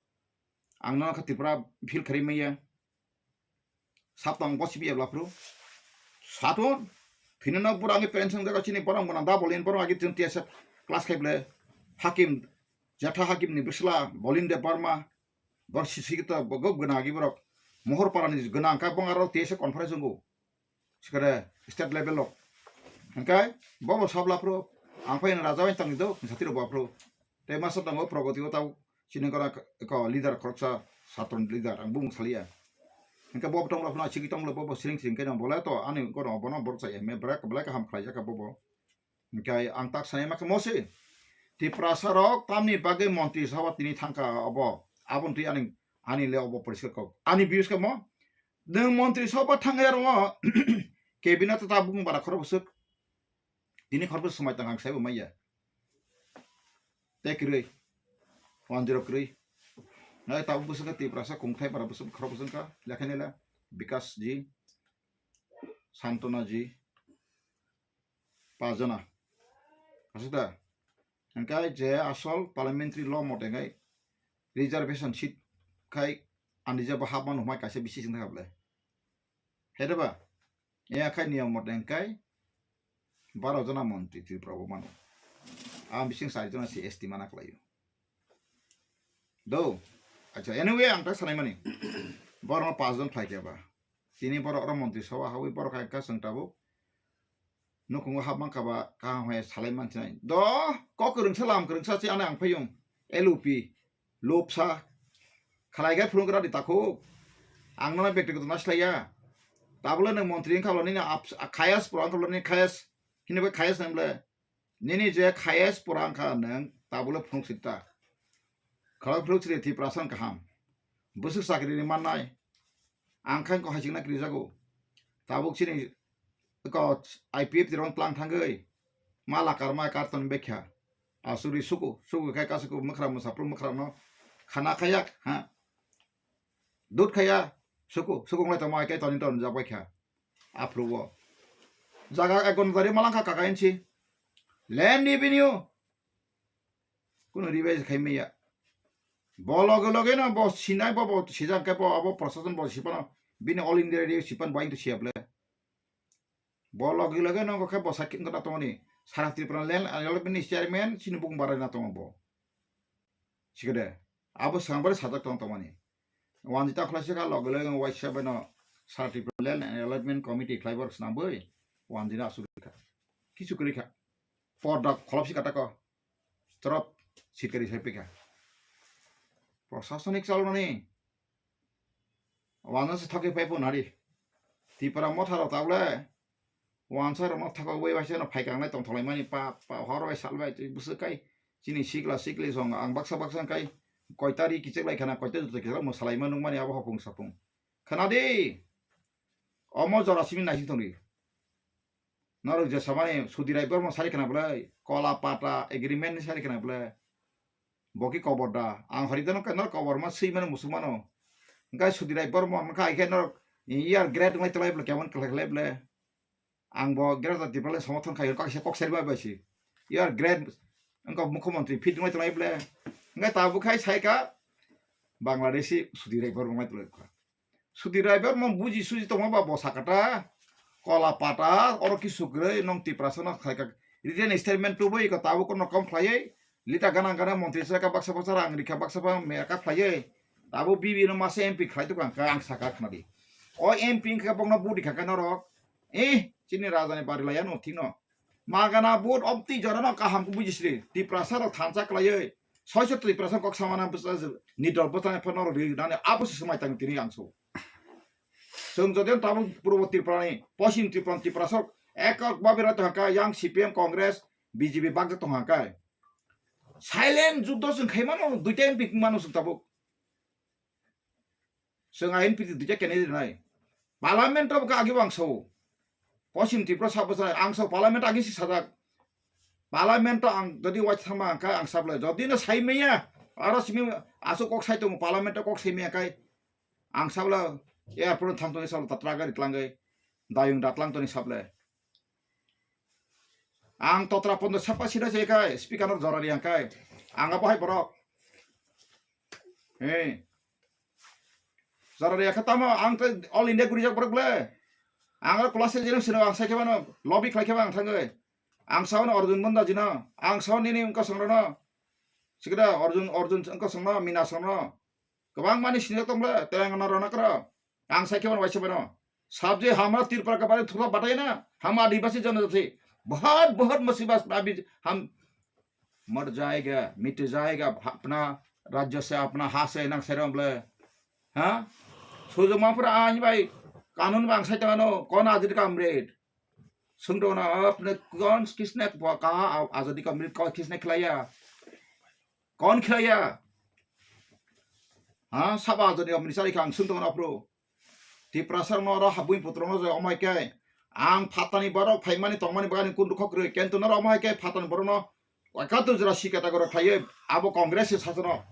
Ang no kha Tripura feel khlai manya. Sap tong bo sibi ebla phuru. Satun. Phino no pura angi parents ang jaga chini borok gwnang da bolin borok agi tun T S F class khai ble. Hakim, Jetha Hakim ni bisla Bolin Debbarma. Bor sisi kita bo gwnang agi borok. Mohor para ni gwnang ka bong aro T S F conference ungu. Sikare state level lo. Hingkai bo bo sabla phuru. Ang phai raja bai tang do. Satiro bo phuru. Tei masa tongo Pragati o tau chini gora ko leader khoroksa satron leader ang bumung salia. Hingke bo tong rok phano chigwi tong bo bo siring siring khe bole to ani gora bono borok chaya me brak belai kaham khlai jaka bo bo. Hingke ang tak sanai ma khe mosi Tiprasa rok tamni bagwi montri sabha tini thangka obo aboni twi ani ani le obo poriskar kok ani views khe mo nwng montri sabha thangya ro cabinet ta bumung bara khorok bwswk tini khorok bwswk swmai tang ang saibo maya. Tei kwrwi. One zero kwrwi. Nai tabuk bwswk khe Tiprasa kungthai para bwswk khorok bwswk kha. Lekhaini le Bikas ji, Santona ji, pajona. Aswk da? Hingkai je asol parliamentary law mote hingkai reservation seat khai ani je bo hapmano hwnbai kaisa bisi sing thangkha ble. Hede ba? Eya khai niyom mote hingkai baro jona montri Tripura o mano. Ang bising chari jona se S T mana khlaio. Do. Acha, anyway, ang ta sanai mani. Borok no pas jon khlai khe ba. Tini borok oro montri sabha hawi borok hai ka chwng tabuk. Nukhungo hap mankha ba kaham hai salai mansinai. Do, kok kwrwngsa lam kwrwngsa se ani ang phayung. L U P. Lobsa. Khalai khe phunuk radi takhuk. Ang nono bektigoto naslaiya. Tabole nwng montri wngkha bole nini aps-, khayas pura wngkha bole nini khayas. Hini bai khayas nang bole. Nini je khayas pura wngkha nwng tabole phunuk sita. Khalai phunuk sita Tiprasa wng kaham. Bwswk chakri ri mannai. Ang khe wngkha hai chikna kirijago. Tabuk chini ko I P F T rong tlang thangwi. Ma lakar ma karton bekha. Asuri suku, suku khai kasuku mwkhra mwsapru mwkhra no khana khayak, ha. Dut khaya, suku, suku ngai tamo ai kai toni ton jak bai kha. Aphru wo. Jaga ek gon gari malang kha kaka inchi. Land revenue. Kuno revise khai maya. Bo loge loge no bo sinai bo, bo sijak khe bo abo prosason bo sipano bini All India Radio sipan bo aing to siya ble. Bo logi logi no khe bo sakhe wngkha tongmani. Sara Tripura Land Development ni chairman chini bukung barai na tongo bo. Sikade. Abo swkang bai sajak tong tongmani. Wanjita khwlai se kha logi logi waisa bai no Sara Tripura Land Development Committee khlai borok swnam bai. Wanjina asuk kha. Kisu kwrwi kha. Porda kholop si kata ko. Chorop sitkari sai pekha. Prosasonik chalmani. Wanjani se thokwi phai phunari. Tipra motha rok tabule. Wansa rok no thokwi bai se no phai kangnai tongtholai mani pa, pa hor bai sal bai twi bwswk kai. Chini sikla sikli song ang baksa baksa kai. Koita ri kichek lai khana koita juta kichek mo salai ma nung mani abo hopung sapung. Khana di. Omo jora simi naising thongri. Norok je samani Sudi Rai Borma sari khna bwlai, kola pata agreement ni sari khna bwlai. Bo ki kobor da, ang hori dono khe norok kobor ma swi mano musuk mano. Hwnkhe Sudi Rai Borma wngkha hai khe norok year grade wngwi tlai bwlai, kemon khlai khlai bwlai. Ang bo grade da Tripura le somothon khai kok se kok seri bai bai si. Year grade wngkha mukhyamantri fit wngwi tlai bwlai. Hwnkhe tabuk khai sai kha Bangladeshi Sudi Rai Borma wngwi tlai kha. Sudi Raibar mo buji suji tongma ba bo sakata, kola pata, oro kisu kwrwi nong Tiprasa no khaika written statement tubui ko tabuk no kom khlaiwi, lita ganang ganang montri saka baksa baksa rang rikha baksa ba meka khlaiwi, tabuk B B no masa M P khlai tukang ka ang saka khnadi. O M P wngkha bokno budi khaka norok, eh, chini raja ni bari laya no thino. Magana vote obti jora no kaham khe bujisri, Tiprasa rok thansa khlaiwi, Soiso Tiprasa kok samana bwsa nidol bwsa phano rwi nani abo se swmai tang tini ang so. Chwng jodi tabuk Purbo Tripura ni, Poschim Tripura ni Tiprasa rok ekak babe ra tongkha yang C P M Congress B J P bakjak tongkha kai. Silent juddo chwng khaimano duita M P mano chwng tabuk. Chwng ain piti duita kenai rinai. Parliament o bwkha agi bang sao. Poschim Tripura sabo sa ang sao parliament agi si sajak. Parliament o ang jodi wai thangma ang kai ang sablai. Jodi no sai maya, aro simi asuk kok sai tongo parliament o kok sai maya kai. Ang sabla airport thang toni sabla tatra gari tlangai. Dayung da tlang toni sable. Ang totra pondo sapa sida se kai speaker no jora ri ang kai. Ang abo hai borok. Hey. Jora ri kha tamo ang te all India guri jak borok le. Ang aro class jeno sino ang sai khe mano lobby khlai khe ang thangoi. Ang sao no Arjun Banda jino. Ang sao nini wngkha songrono. Sikda Arjun Arjun wngkha songno Mina songno. Kwbang mani sinijak tong bwle, Telangana rwna kwrw. Ang sai khe mano waisa mano. Sabji hamra Tripura ka bare thura batai na, hum adivasi janajati. Bahut bahut musibat abhi hum mar jayega, mit jayega, apna rajya se, apna haath se nang sai rong bwle. Ha? Sujuma pura ani bai kanun bang sai tongano, kon azadi ka amrit. Sung tongano, apne kon kisne kaha azadi ka amrit kon kisne khilaya? Kon khilaya? Ha, sabo joni omni chari kha ang sung tongno aphuru. Tiprasa no oro habui putrong no jai omai kai. Ang phatani borok phaimani tongmani bagani kun dukho kwrwi. Kento no oro omai kai phatani borok no ekatur jora sika tagora khlaiwi abo Congress se sasono.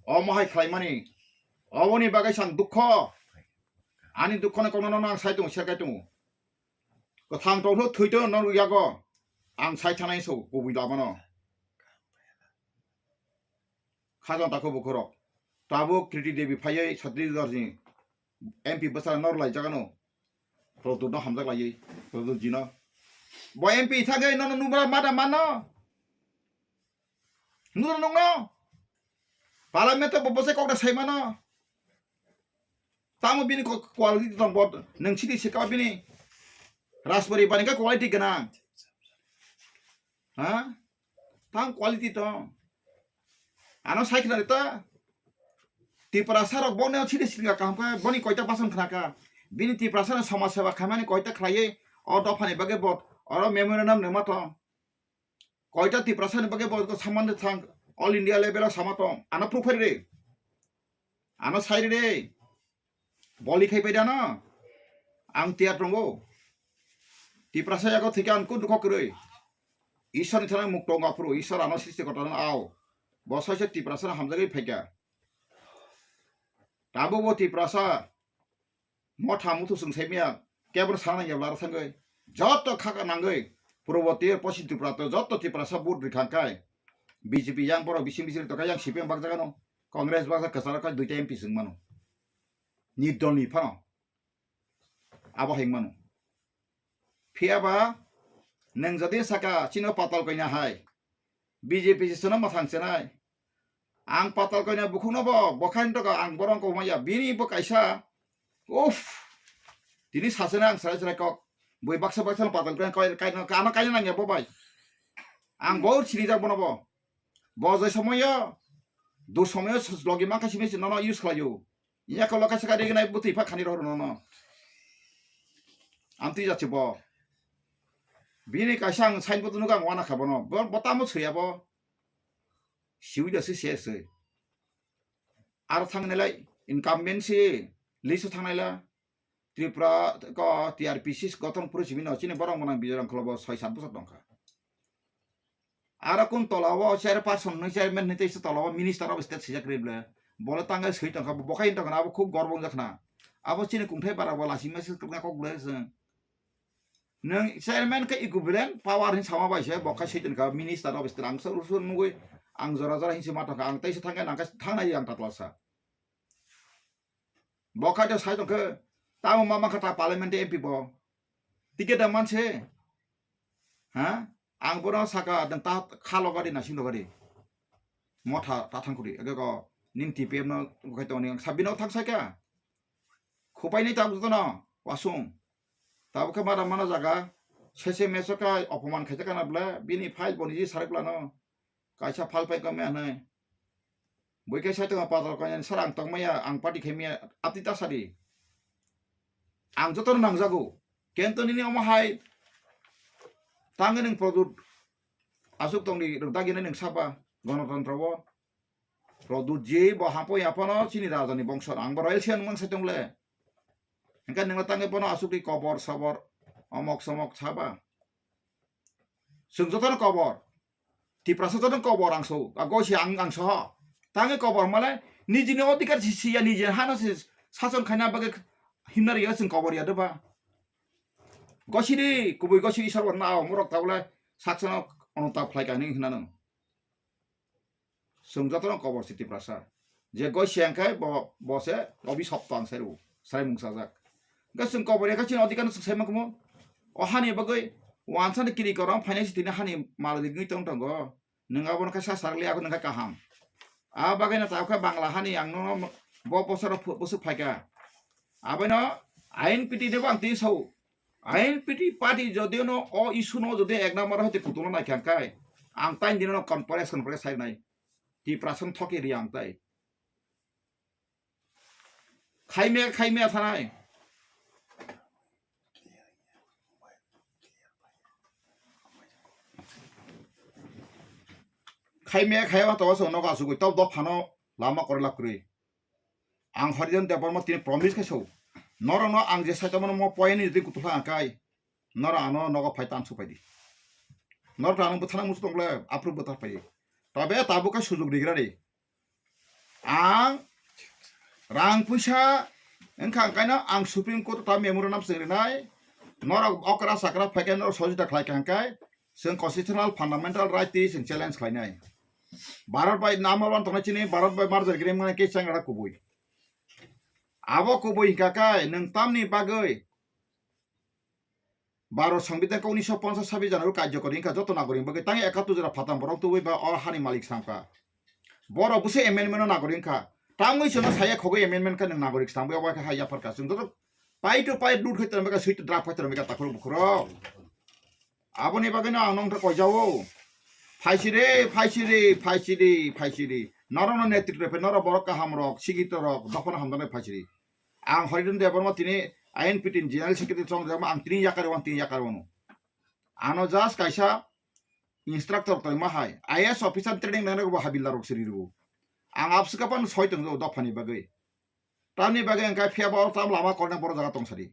Omo hai khlaimani. Oboni bagwi sang dukho. Ani dukho ni kokno no ang sai tongo, serkai tongo. Kwthang tongthok thwi tongno norok yago. Ang sai thanai so kubui labano. Khajang takhu bukhurok. Tabuk Kriti Devi phaiwi Chhattisgarh ni M P bwsa nor lai jagano. Produt no hamjak laiwi. Produt jino. Bo M P thagwi nono nubra mada mano. Nukno nukno. Parliament o bo bwsai kokda sai mano. Tamo bini ko-, quality tong bo nwng sidi se ka bini. Raspari bani ka quality gwnang. Ha? Tang quality tong. Ano sai khna ta. Tiprasa rok boni sidi sidi kaham ka boni koita basan khna ka. Bini Tiprasa no somaj seba khamani koita khlaiwi o dophani bagwi bo oro memorandum nangma tong. Koita Tiprasa ni bagwi bo samani thang all India level o sama tong. Ano proof phari re. Ano sai re. Boli khai pai dano. Ang tiyar tongo. Tiprasa yago thikhe ang kun dukho kwrwi. Isor ni thani muk tongo aphuru. Isor ano sristi kota no ao. Bo soise Tiprasa no hamjagwi phaikha. Tabuk bo Tiprasa. Motha muthu chwng sai maya, kebra sana ya lara thangwi. Joto khaka nangwi, Purbo Tripura, Poschim Tripura to joto Tiprasa vote rikha kai. B J P yang borok bising bising tongkha, yang C P M bakjagano, Congress bakjak kwcharo khe duita M P swng mano. Nirdol ni phano. Abo heng mano. Phiya ba nwng jodi saka chino patal koina hai, B J P se sono mwthang chenai. Ang patal koina bukhukno bo, bo khain toka ang borong ko maya. Bini bo kaisa, uff, tini sasena ang sarai sarai kok. Bui baksa baksa patal koina koi, kai, ano kaina nangya bo bai. Ang bo sinijak bono bo. Bo je somoyo, du somoyo logi ma kaisa mesi nono use khlaio. Iya kolo kaisa ka regnai bwtwi pha khani rw nono. Amtwi jati bo. Bini kaisa ang sign boto nugo ang wana kha bono. Bo, bo tamo swiya bo. Siwi da se se se. Ar thangnai lai incumbent si list o thangnai la. Tripura ko T R P C gothon puri simi no chini borok mwnang Bijoy Rangkholo bo soi sat bosor tongkha. Aro kun tola o chairperson ni chairman ni teisa tola o minister of state sijak ri ble. Bole tangai soi tongkha, bo khai tongkha, abo khub gorbo wngjakna. Abo chini kungthai bara bo lasi message kwbangma kok ble se. Nwng chairman khe equivalent power hin sama bai se, bo khai soi tongkha minister of state, ang sor sor nugui, ang jora jora hin se ma tongkha, ang teisa thangkhe nang khe thangnai ang tatla sa. Bo khai to sai tongkhe, tamo ma mankha ta parliament M P bo. Ticket da manse. Ha? Ang bono saka dang ta kha logadi na sing logadi. Motha ta thang khudi. Age ko ning T P F no khai tongni ang sabino thang sai kha. Khupai ni ta buto no wasung. Tabuk khe mada mana jaga. Sese meso kha opoman khaijak kana bla. Bini file boni ji sarik lano. Kaisa phal pai kome hinwi. Bui khe sai tongo patal koinani sara ang tongmaya, ang party khaimaya, apni ta sadi. Ang jotono nangjago. Kento nini omo hai tangwi nwng product aswk tongdi rwdagini nwng saba Ganatantro o. Product je bo hapo yaphano chini rajani bongso ang bo royal siyan mang sai tongle. Hingke nwngno tangwi bono aswk di kobor sobor omok somok saba. Chwng jotono kobor. Tiprasa jotono kobor ang so. A gosi ang, ang soho. Tangwi kobor male nijini odhikar si siya, nijini hano se sason khaina bagwi himna riya chwng kobor ya doba. Gosiri, kubui gosiri Isor bo nao morok tabole saksano onotap khlai ka hinwi hwnano. Chwng jotono kobor si Tiprasa. Je goi se hwnkhe bo, bo se obi sopto ang sai rw, sai mungsajak. Hwnkhe chwng kobor ya khe chini odhikar no chwng sai mankhumu. O hani bagwi wansani kiri korong phainai si tini hani mal rigwi tong tongo. Nwng abono khe sa sarli ako nwng khe kaham. A bagwi no tabukhe Bangla hani ang nono bo bosoro phu-, bwswk phaikha. Abono I N P T ni bo ang tini sao. I N P T party jodi no o issue no jodi ek number hoite kutulna naikha hwnkhe ang tain dino no conference conference sai nai. Tiprasa no thoki ri ang tai. Khaimya, khaimya thanai. Khaimya, khaiya to so nogo asugwi top dop phano lama kore lak kwrwi. Ang Harijan Debbarma tini promise khe so. Norokno ang je saitongmano mo point ni jodi kutulha ang kai. Norok ano nogo phai tan supai di. Norok ano bwthana musu tongble apro bwthar phai. Tabe tabuk khe sujug rigra ri. Ang rang puisa wngkha, ang kaino ang Supreme Court ta memorandum chwng rinai, norok okra sakra phaikhe norok sojita khlaikha hwnkhe chwng constitutional fundamental right twi chwng challenge khlainai. Bharat bai number one tongnai chini Bharat bai merger agreement mane khe changra kubui. Abo kubui hwnkha khe nwng tamni bagwi Bharat Songbidan khe unisho ponchas sabis jana rw karjokori wngkha joto nagorik bagwi, tang ekattor jora phatam borok tubui ba o hani malik sangkha. Borok bwswk amendment no nagorik wngkha. Tamwi chwngno saya khogwi amendment khe nwng nagorik sangwi obo khe hai yapharkha. Chwng joto pai to pai lut khai tongmikha, swi to drap khai tongmikha takhurok bukhurok. Aboni bagwino ang nongkha koijao. Phaisiri, phaisiri, phaisiri, phaisiri. Norokno netritro phe norok borok kahamrok, sigitorok, dophano hamjaknai phaisiri. Ang Harijan Debbarma tini I N P T ni General Secretary chong rijak ma, ang tini yakari wan, tini yakari wano. Ano just kaisa instructor tongma hai, I A S officer training nangna bo habildarok siri rwo. Ang abswk kapan soi tongjago dophani bagwi. Tamni bagwi ang khe phiya bo tam lama korna borok jaga tong sadi.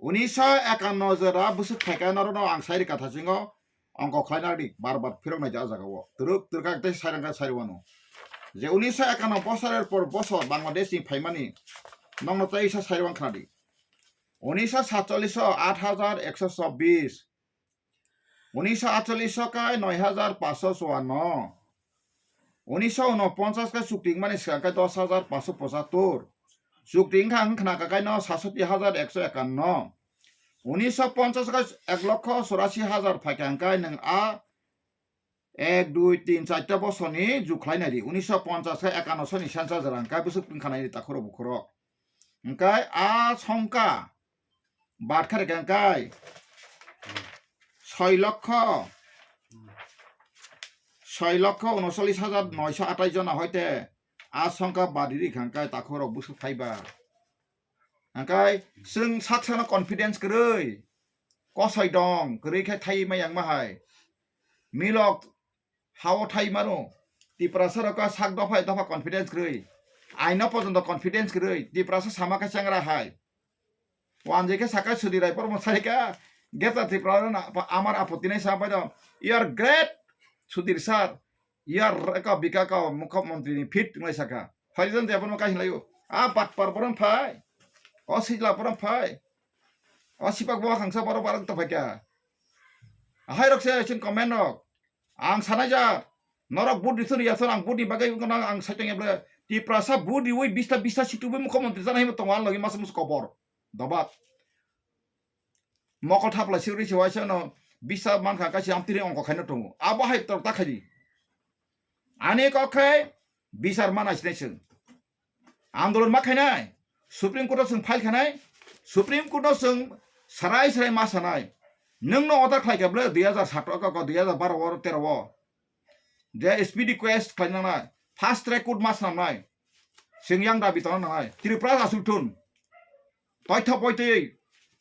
Unisho ekanno jora bwswk phaikha norokno ang sai rwkha thachingo. Ongkho khlaina di bar bar phirok nai ja jaga o. Twrwk twrwkha tei sairang kha sairwano. Je unisho ekanno bosorer por bosor Bangladesh ni phaimani nokno tei sa sairwang khna di. Unisho satchollish o aat hajar ekso chobbish. Unisho atchollish o kai noi hajar panchsho chuanno. Unisho unoponchas khe chukti wngmani swkang khe dos hajar paanso pochattor. Chukti wngkha wngkhna kakaino sasoti hajar ekso ekanno. Unisho ponchas khe ek lokho chorasi hajar phaikha hwnkhe nwng a ek, dui, tin, charta bosorni jukhlai naidi. Unisho ponchas khe ekanno soni census rang khe bwswk wngkha naidi takhurok bukhurok. Hwnkhe a songkha bat kharikha hwnkhe soi lokho, soi lokho unocholish hajar noisho atais jona hoite a songkha bat rikha hwnkhe takhurok bwswk phaiba. Hwnkhe chwng sak sakno confidence kwrwi, kosoi dong, kwrwi khe thai maya wngma hai. Milok hao thai mano. Tiprasa rok sak dopha dopha confidence kwrwi. Aino porjonto confidence kwrwi. Tiprasa sama khe changra hai. Wanjwi khe saka Sudhir Rai Pormo sarika. Greater Tripura no amar apotti nai sa pai do. You are great, Sudhir sir. You are ka bika ka mukhyamantri ni fit nai saka. Harijan de pormo kahi layo. A patpar porong phai. O sijla porong phai. O sipak bo khangsa borok barok to phaikha. Ahai rok se chin comment rok. Ang sanai jak. Norok vote rithun riya thun ang vote ni bagwi wngkha nang ang saitong ya ble. Tiprasa vote riwi bista bista situbui mukhyamantri jana himo tongo ang logi masa musu kobor. Dobak. Mokol thapla sirwi se waisa no bista mankha kaisa amtiri ongko khaino tongo. Abo hai tor ta khaidi. Ani kok khe bisar mana sinai chwng. Andolon ma khainai, Supreme Court o chwng file khainai, Supreme Court o chwng sarai sarai ma sanai. Nwng no order khlai khe ble dui hajar sato o, dui hajar baro o, tero o. Je speedy quest khlai nangnai, fast track court ma swnamnai. Chwng yang dabi tongna nangnai. Tripura aswk thun. Toitha poitwi.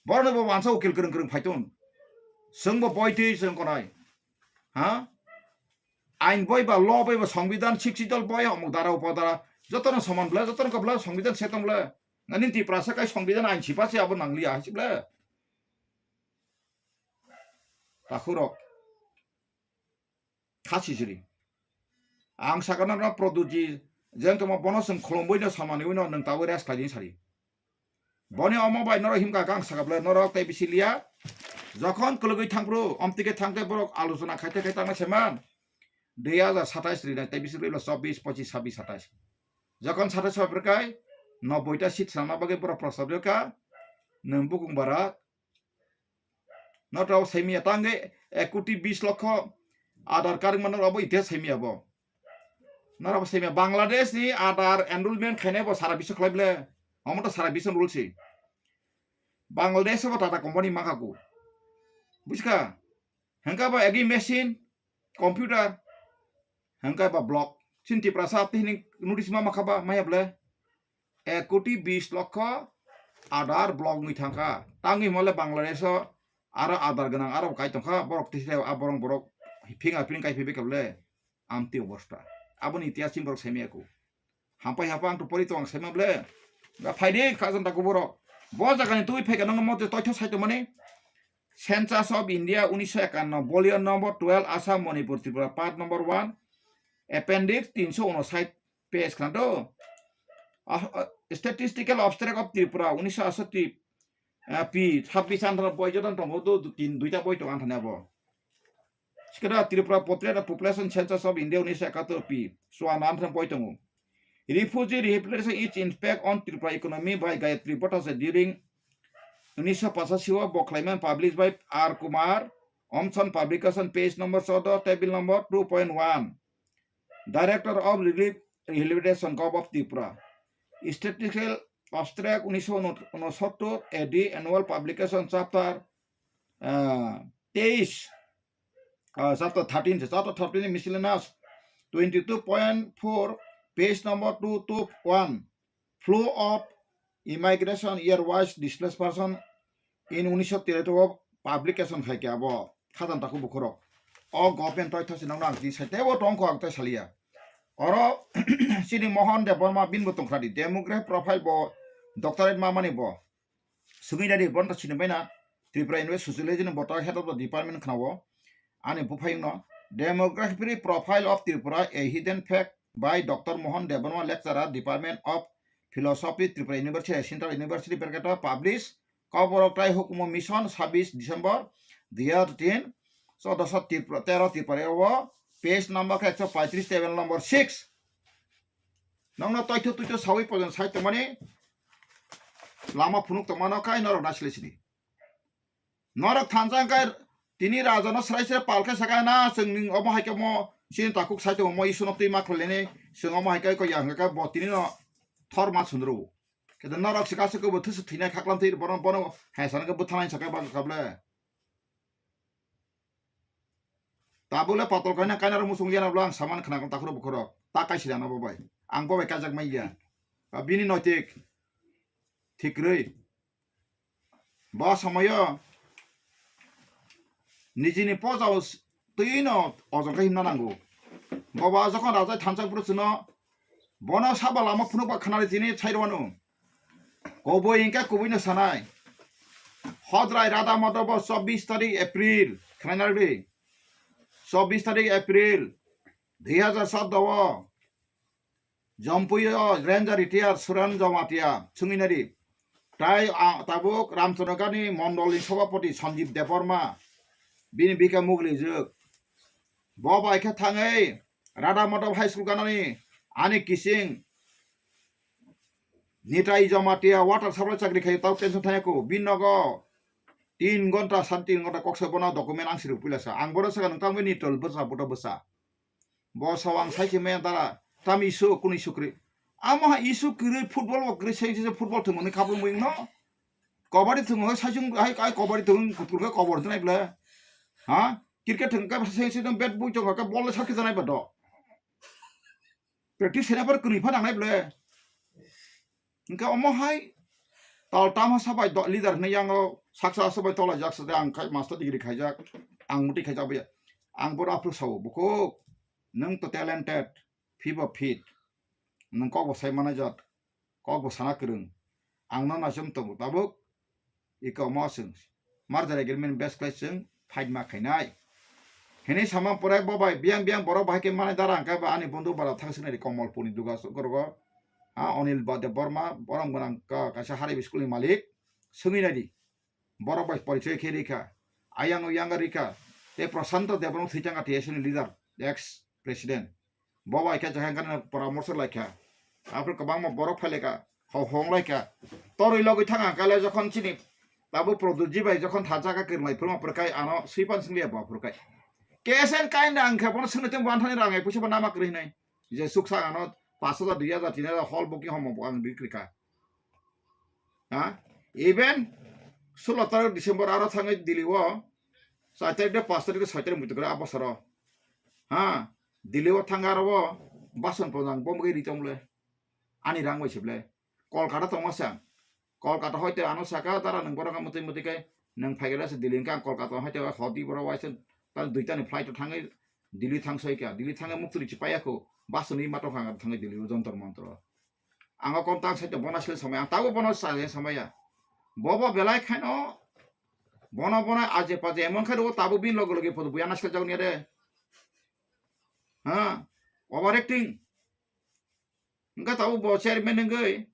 Borokno bo wansa ukil kwrwng kwrwng phai thun. Chwng bo poitwi chwng konai. Ha? Ain boi ba, law boi ba, songbidan, sixth schedule boi, omuk dara, upodara, jotono soman ble, jotono kobla songbidan se tong ble. Nani Tiprasa kai songbidan ain sipa se abo nangliya hai se ble. Takhurok. Kha sijiri. Ang sakha norok Pradyutji, jeng tongma bono chwng khulumbuino samani uino nwng tabuk rest khlaidi sari. Boni omo bai norok himkha khe ang sakha ble norok tei bisi liya. Jokhon kwlwgwi thangphru, omtike thangte borok alochona khaite khai tangna se man. Dui hajar satais rinai tei bisi rwilo chobbish, pochish, sabbish, satais. Jokhon satais sopre kai, nobboi ta seat swnamna bagwi borok prostab rwkha. Nwng bukung bara. Norok saimiya tangwi ek koti bis lokho Aadhaar card mano abo itihas saimiya bo. Norok saimiya Bangladesh ni Aadhaar enrollment khainai bo sara bisw khlai ble. Omo to sara bisw rule si. Bangladesh bo Tata company mangkha ku. Buskha? Hengka ba egi machine, computer, hengka ba block. Chin Tiprasa tini notice ma makha ba maya ble. Ek koti bis lokho Aadhaar block wngwi thangkha. Tangwi hwnle Bangladesh o aro Aadhaar gwnang aro kai tongkha. Borok tisa a borok borok fingerprint kai phaibai kable. Amtwi obosta. Aboni itihas chini borok saimaya ku. Hampai hapa ang to pori to ang saima ble. Ga phaidi khajan ta kuburo. Bo jagani twi phaika nang mote toitho saito mani. Census of India unisho ekanno, volume number twelve, Assam, Manipur, Tripura, part number one, appendix tinsho unosait page khna do. Ah, ah, Statistical Abstract of Tripura, unisho asoti, ah, P, sabbish anthana boi jodan tongo do, do, tin, duita boi tongo anthani abo. Sikada Tripura Portrait of Population Census of India unisho ekattor P, suan anthana boi tongo. Refugee rehabilitation its impact on Tripura economy by Gayatri Bhattacharya during unisho pachasi o bo khlaimani published by R Kumar, Omson Publication, page number choudo, table number two point one. Director of Relief Rehabilitation, Govt of Tripura. Statistical Abstract unisho unosottor A D, Annual Publication, chapter, ah, teish, ah, chapter thirteen, chapter thirteen miscellaneous, twenty-two point four, page number two two one. Flow of immigration, year wise displaced person in unisho tiraito o publication khai khe abo khajan takhuk bukhurok. O government toitho se nangno ang tini sai teibo tongkho ang tei saliya. Oro chini Mohan Debbarma binbo tongkha di demography profile bo doctorate ma mani bo. Swngwi nadi bono to sinibaina Tripura University Sociology ni boto head of the department khna o. Ani buphayungno Demography Profile of Tripura, a Hidden Fact by Doctor Mohan Debbarma, Lecturer, Department of Philosophy, Tripura University, Central University, Berketa, publish, Koborok Tai Hukumu Mission, sabbish December, dui hajar tin, choudoso Tripura, tero Tripura o Page number khe ekso paitris, table number six. Nokno toitho tuitho sawi pojon sai tongmani lama phunuk tongmano kai norok naisle sidi. Norok thansa khe tini raja no srai srai pal khe sakai na chwng ning omo hai khe mo chini takhuk sai tongo mo isu no twi ma khlai ni chwng omo hai khe ko yang khe bo tini no thor ma sundru. Khe norok sika se ko bo thusu thinai khaklam twi bono bono hai sana khe bwthanai sakai ba kable. Tabuk le patol kaina kaina rok muchung yana bwla ang saman khna takhuro bukhuro ta kaisi jana bo bai. Ang bo bai kajak mai ya. Ba bini noitik thik rwi. Bo somoyo nijini pojao twi no ojong khe himna nango. Bo ba jokhon rajai thansa bwrwi chwngno bono saba lama phunuk ba khnari tini sai rwano. Kubui hingkhe kubui no sanai. Hodrai Radha Madhabo chobbish tarik April, khnaina rwdi. Chobbish tarik April, dui hajar sat o Jompuio Ranger Retired Suren Jamatia, chwngwi nari. Tai a-, tabuk Ramchandragani Mondolni Sabhapati Sanjeev Debbarma, bini bika muglijwk. Bo bai khe thangwi Radha Madhab High School ganani ani kising Nitai Jamatia water supply chakri khai tau pension thangya ko. Bin nogo tin gonta, sat tin gonta kok se bono document ang siruk pila sa. Ang bono saka nang tangwi ni tol bwsa, boto bwsa. Bo sawang sai khe maya dara. Tam isu kuni sukri. Amo ha isu kiri football bo kiri sai se football thumani kapul mui no. Kabaddi thumani sai chung hai, hai kabaddi thum kutur ka kobor janai bla. Ha? Cricket thum ka sai se bat bui chong ka ball sa khe janai ba do. Practice sena par kwrwi pha nangnai ble. Hingke omo hai tal tam ha sabai do leader hwnwi yango saksa sabai tola jak sa ang khai master degree khaijak, ang muti khaijak bai. Ang bono aphuru sao, "Bukhuk, nwng to talented, phibo fit, nwng kok bo sai manai jat, kok bo sana kwrwng, ang no naisem tongo tabuk." Iko mo chwng merger agreement base khlai chwng fight ma khainai. Hini sama pore bo bai biyang biyang borok bahai khe manai dara hwnkhe ba ani bondhu bara thang swngnai ri Komolpurni duga gorogo. Ha, Onil ba Debbarma, borom gwnang ka-, kaisa haribi school ni malik. Swngwi nai di. Borok bai porichoi khe rikha. Ayang uyang rikha. Tei Prashanto Debbarma thwi thangkha T S F ni leader, ex president. Bo bai khe jahai gana poramorso lai kha. Aphuru kwbangma borok phai lai kha, ho hong lai kha. Toroi logoi thang ang kale jokhon chini abo Pradyut ji bai jokhon tha jaga kwrwng lai phuru aphuru kai ano swipan sing liya bo aphuru kai. K S N kainda ang khe bono swngni tong bo anthani rang ai puisa bo nama kwrwi hinai. Je suksa ano pash hajar, dui hajar, tin hajar hol booking homo bo ang ri kwrwi kha. Ha? Even sulo tarik December aro thangwi Delhi o char tarik de, pash tarik de, soi tarik muitu kwrwi a bosoro. Ha? Delhi o thang aro o bason ponjang bomgwi ri tong le. Ani rang bai se ble. Kolkata tongma se ang. Kolkata hoite ano saka dara nwng borok mwtwi mwtwi kai nwng phai gada se Delhi hwnkhe ang Kolkata hoite hodi borok waisa ta duita ni flight o thangwi Delhi thang soi kha. Delhi thangwi muktwi chi paiya kho. Bus ni ma tongkha ang thangwi Delhi o Jantar Mantar o. Ang o kon tang site bono sle samaya. Ang tabo bono sa samaya. Bobo belai khaino bono bono aje paje emon khai ro tabo bin logo logi podo buya na sle jagni re. Ha. Overacting. Hwnkhe tabuk bo chairman wngwi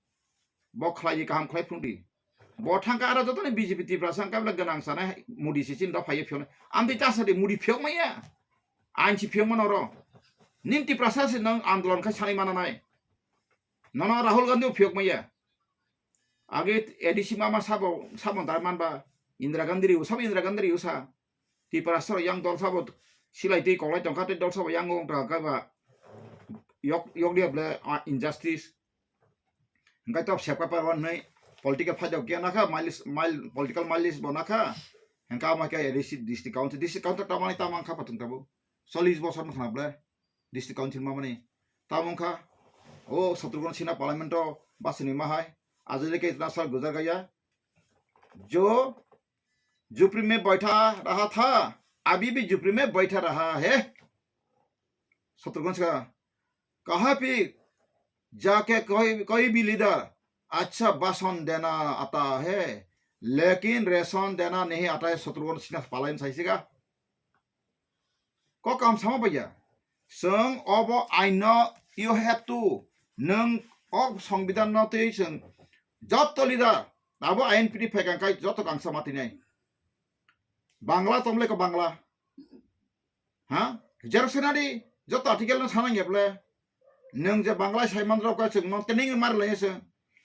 bo khlai di, kaham khlai phunukdi. Bo thangkha aro jotoni B J P Tiprasa hwnkhe bwle gwnang sanai Modi se chini dopha ye phiyoknai. Amtwi ta sadi Modi phiyok maya. Ain si phiyok mano oro. Ning Tiprasa se nang andolon khai sanai mana nai. Nono Rahul Gandhi phiyok maya. Age A D C mama sabo, sabo dar manba Indira Gandhi riu, sabo Indira Gandhi riu sa. Tiprasa rok yang dol sabo silai twi koklai tongkha tei dol sabo yang wng tongkha ba yok, yok dia ble, ah, injustice. Hingkai tok sepka pa wan nei political phaida kya nakha, mileage, mile, political mileage bo nakha. Hingka ma kya A D C district council, district council tamani tamang kha patung tabo. Chollish bosor no khna ble district council mamani. Tamung kha o Shatrughan Sinha parliament o basini mahai. Ajai ke itna sal guzar gaya. Jo झोपड़ी में बैठा रहा था, अभी भी झोपड़ी में बैठा रहा है। शत्रुघ्न सिंह कहा भी जाके कोई, कोई भी लीडर अच्छा भाषण देना आता है, लेकिन रेशन देना नहीं आता है। शत्रुघ्न सिन्हा पलायन सही सिगा। Kok kaham sama baiya. Chwng obo aino, you have to, nwng o songbidan no twi chwng joto leader abo ain pini phaikang kai joto kangsa ma twi nai. Bangla tong le ko Bangla. Ha? Xerox khe na di, joto article no sana nge ble. Nwng je Bangla sai man rok ka chwng no training mar lai se.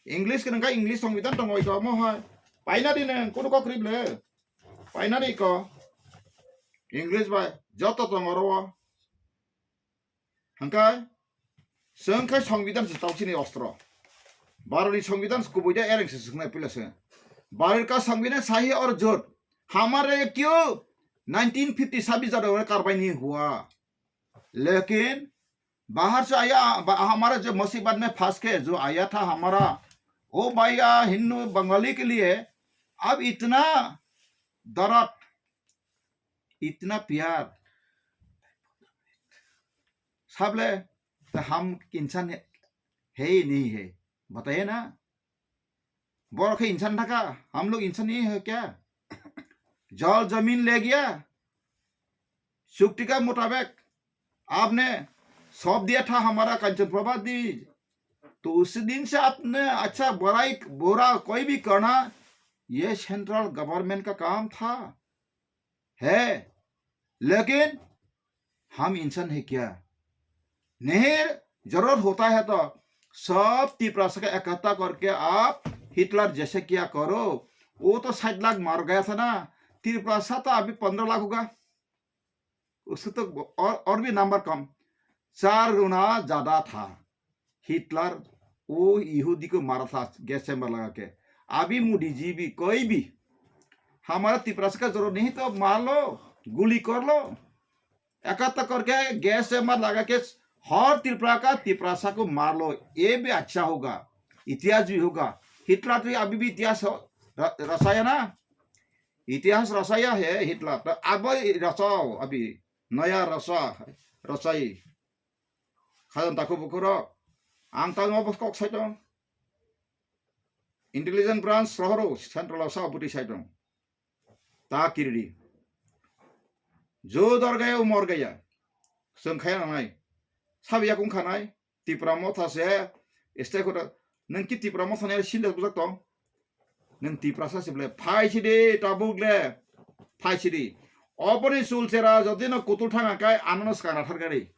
English khe nang ka English songbidan tongo ito mo hai. Paina di nwng kuno kok rib le. Paina di ko. English bai joto tongo ro. Hangkai chwng khai songbidan se tau chini ostro. Bharot ni songbidan kubui da ereng se suknai pila se. Bharot ka songbidan sahi aur jot. Hamare kyo nineteen fifty sabhi jada karbai ni hua. लेकिन बाहर से आया, हमारा जो मुसीबत में फंस के जो आया था हमारा, ओ भैया, हिंदू बंगाली के लिए अब इतना दर्द, इतना प्यार, सबले तो हम इंसान है, है ही नहीं है, बताइए ना। Borok khe insan thaka, हम लोग इंसान नहीं है क्या? जल जमीन ले गया, चुक्ति का मुताबिक आपने सौंप दिया था हमारा कंचन प्रभा द्वीप, तो उस दिन से आपने अच्छा बुराई, बुरा कोई भी करना, ये सेंट्रल गवर्नमेंट का काम था, है, लेकिन हम इंसान है क्या? नहीं, जरूरत होता है तो सब तिपरासा का इकट्ठा करके आप हिटलर जैसे क्या करो। वो तो साठ लाख मार गया था ना, तिपरासा तो अभी पन्द्रह लाख होगा, उससे तो और, और भी नंबर कम, चार गुना ज्यादा था। हिटलर वो यहूदी को मारा था गैस चैम्बर लगा के। अभी मोदी जी भी, कोई भी हमारा तिपरासा का जरूरत नहीं तो मार लो, गुली कर लो, इकट्ठा करके गैस चैम्बर लगा के हर तिपरा का तिपरासा को मार लो, ये भी अच्छा होगा, इतिहास भी होगा। हिटलर तो अभी भी इतिहास हो- र- रचाया ना, इतिहास रचाया है हिटलर, तो अब रचाओ, अभी नया रचा, रचाई। Khajang takhuk bukhuk rok, ang tang obo kok sai tong. Intelligence branch rohoro central o sa bwtwi sai tong. Ta kiridi. Jo dorgaya o morgaya. Chwng khaya nangnai. Sabi yakung khanai. Tipra motha se stakeholder. Nwng ki Tipra motha ni sila bujak tong. Nwng Tiprasa se ble phai sidi tabuk le phai sidi. Oboni sulchera jodi no kutul thanga kai anono skang rathar gari.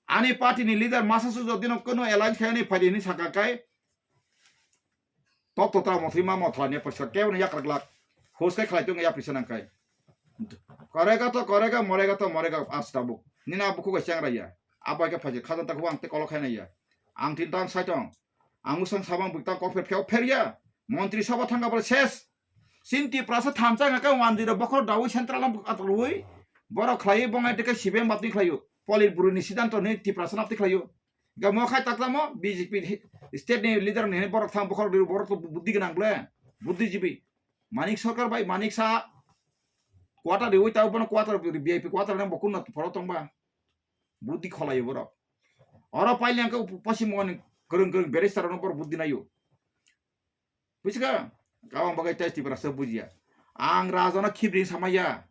Ani party ni leader masa su jodi no kono alliance khai ani party ni saka kai. Tok to ta mothima mothla ne pasha kebo no yakrak lak. Hos kai khlai tong ya pisa nang kai. Korega to korega, morega to morega as tabuk. Nina buku ga chang raya. Abai ka phaje khajan ta khubang te kolo khai na ya. Ang tin tang sai tong. Ang usang sabang bukta kok pher kheo pher ya. Montri sabha thangka bole ses. Chin Tiprasa thansa nga ka wandiro bokhor dawi central ang atrui. Borok khlai bongai teke sibem bapni khlaio. Polit buru ni sidanto ni Tiprasa napti khlaio. Ga mo khai taklamo B J P state ni leader ni borok thang bokhor diru borok to buddhi gnang ble. Buddhi jibi. Manik Sarkar bai Manik Saha quarter riwi tau bono quarter V I P quarter nang bokun na phoro tongba. Buddhi kholaio borok. Oro paile ang ka pasim moni kwrwng kwrwng barrister no borok buddhi naio. Bujiga? Gabang bagai tai Tiprasa bujiya. Ang raja no khibri samaya.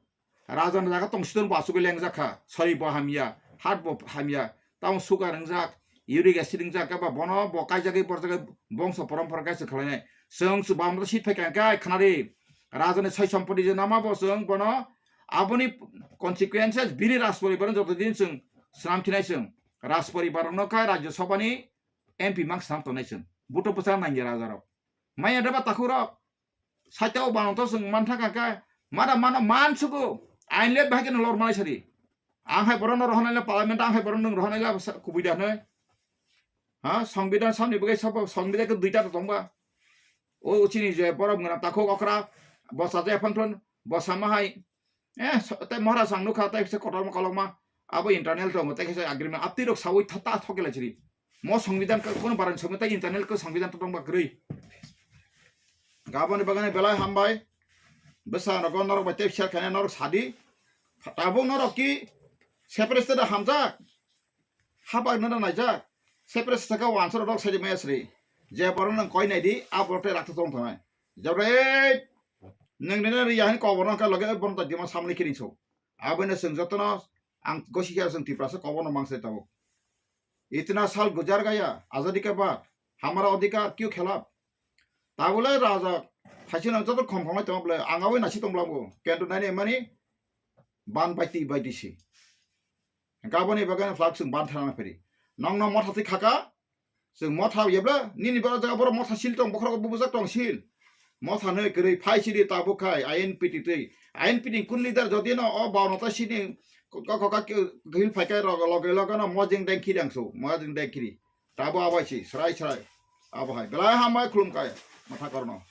Raja no jaga tong siton bo asugwi lengjak kha. Sori bo hamya. Hat bo hamya. Tamo sugar wngjak. Uric acid wngjak khe ba bono bo kaijagwi borjagwi bongso porompora kaisa khwlainai. Chwng chubam rw sit phai kha khe khnari. Raja ni soi sompoti je nama bo chwng bono aboni consequences bini Rajporibar joto din chwng swnam thinai chwng. Rajporibar no kha Rajya Sabha ni M P mang swnam tongnai chwng. Buto bwsa nangya raja rok. Maya deba takhuk rok. Saitao bano to chwng man thangkha khe, mada mano man sugo, ain le bahai kheno lor manai sadi. Ang hai borok no rohornai le parliament, ang hai borok nwng rohornai le kubui da hwnwi. Ha, songbidan samni bagwi sabo, songbidan khe duita to tongba. O chini je borok mwnam takhuk okra, bo chaja ephang thun, bo sama hai. Eh, so- tei Maharaj ang nukha, tei se kotorma kolokma, abo internal tongo, tei khe se agreement, atwi rok sawi tha ta thok khe lai chiri. Mo songbidan ka, kono barani songbidan tei internal ko songbidan to tongba kwrwi. Gaboni bagani belai hambai. Bwsa rogo norok bai tei share khaina norok sadi. Tabuk norok ki separate state hamjak. Haba nana naijak. Separate state ka wansa rok saidi maya sri. Je borok nang koi naidi, a borok tei rakta tong thanai. Jabrai nwng nene ri yahin kok borok ka loge borok ta dima samni kiring so. Aboni chwng jotono ang gosi khe chwng Tiprasa kobono mang sai tabuk. इतना साल गुजर गया, आजादी के बाद हमारा अधिकार क्यों खिलाफ? Tabule raja, haisino joto khom khomlai tongma bole, ang awi nasi tongla bo, kento nani mani ban baiti baiti si. Hwnkhe aboni bagwi no phlak chwng ban thana phiri. Nokno motha twi khaka, chwng motha yebla, nini boro jaga boro motha sil tong, bokhorok bubujak tong sil. Motha nwi kwrwi phai sidi tabuk khai, I N P T twi. I N P T kun leader jodi no o baono ta sini ko-, ko-, ko-, ko-, hil phai khe rog-, loge loge no mojeng deng khiri ang su, mojeng deng khiri. Tabo abai si, srai srai. Abo hai. Belai hambai khulum kai. Motha korno.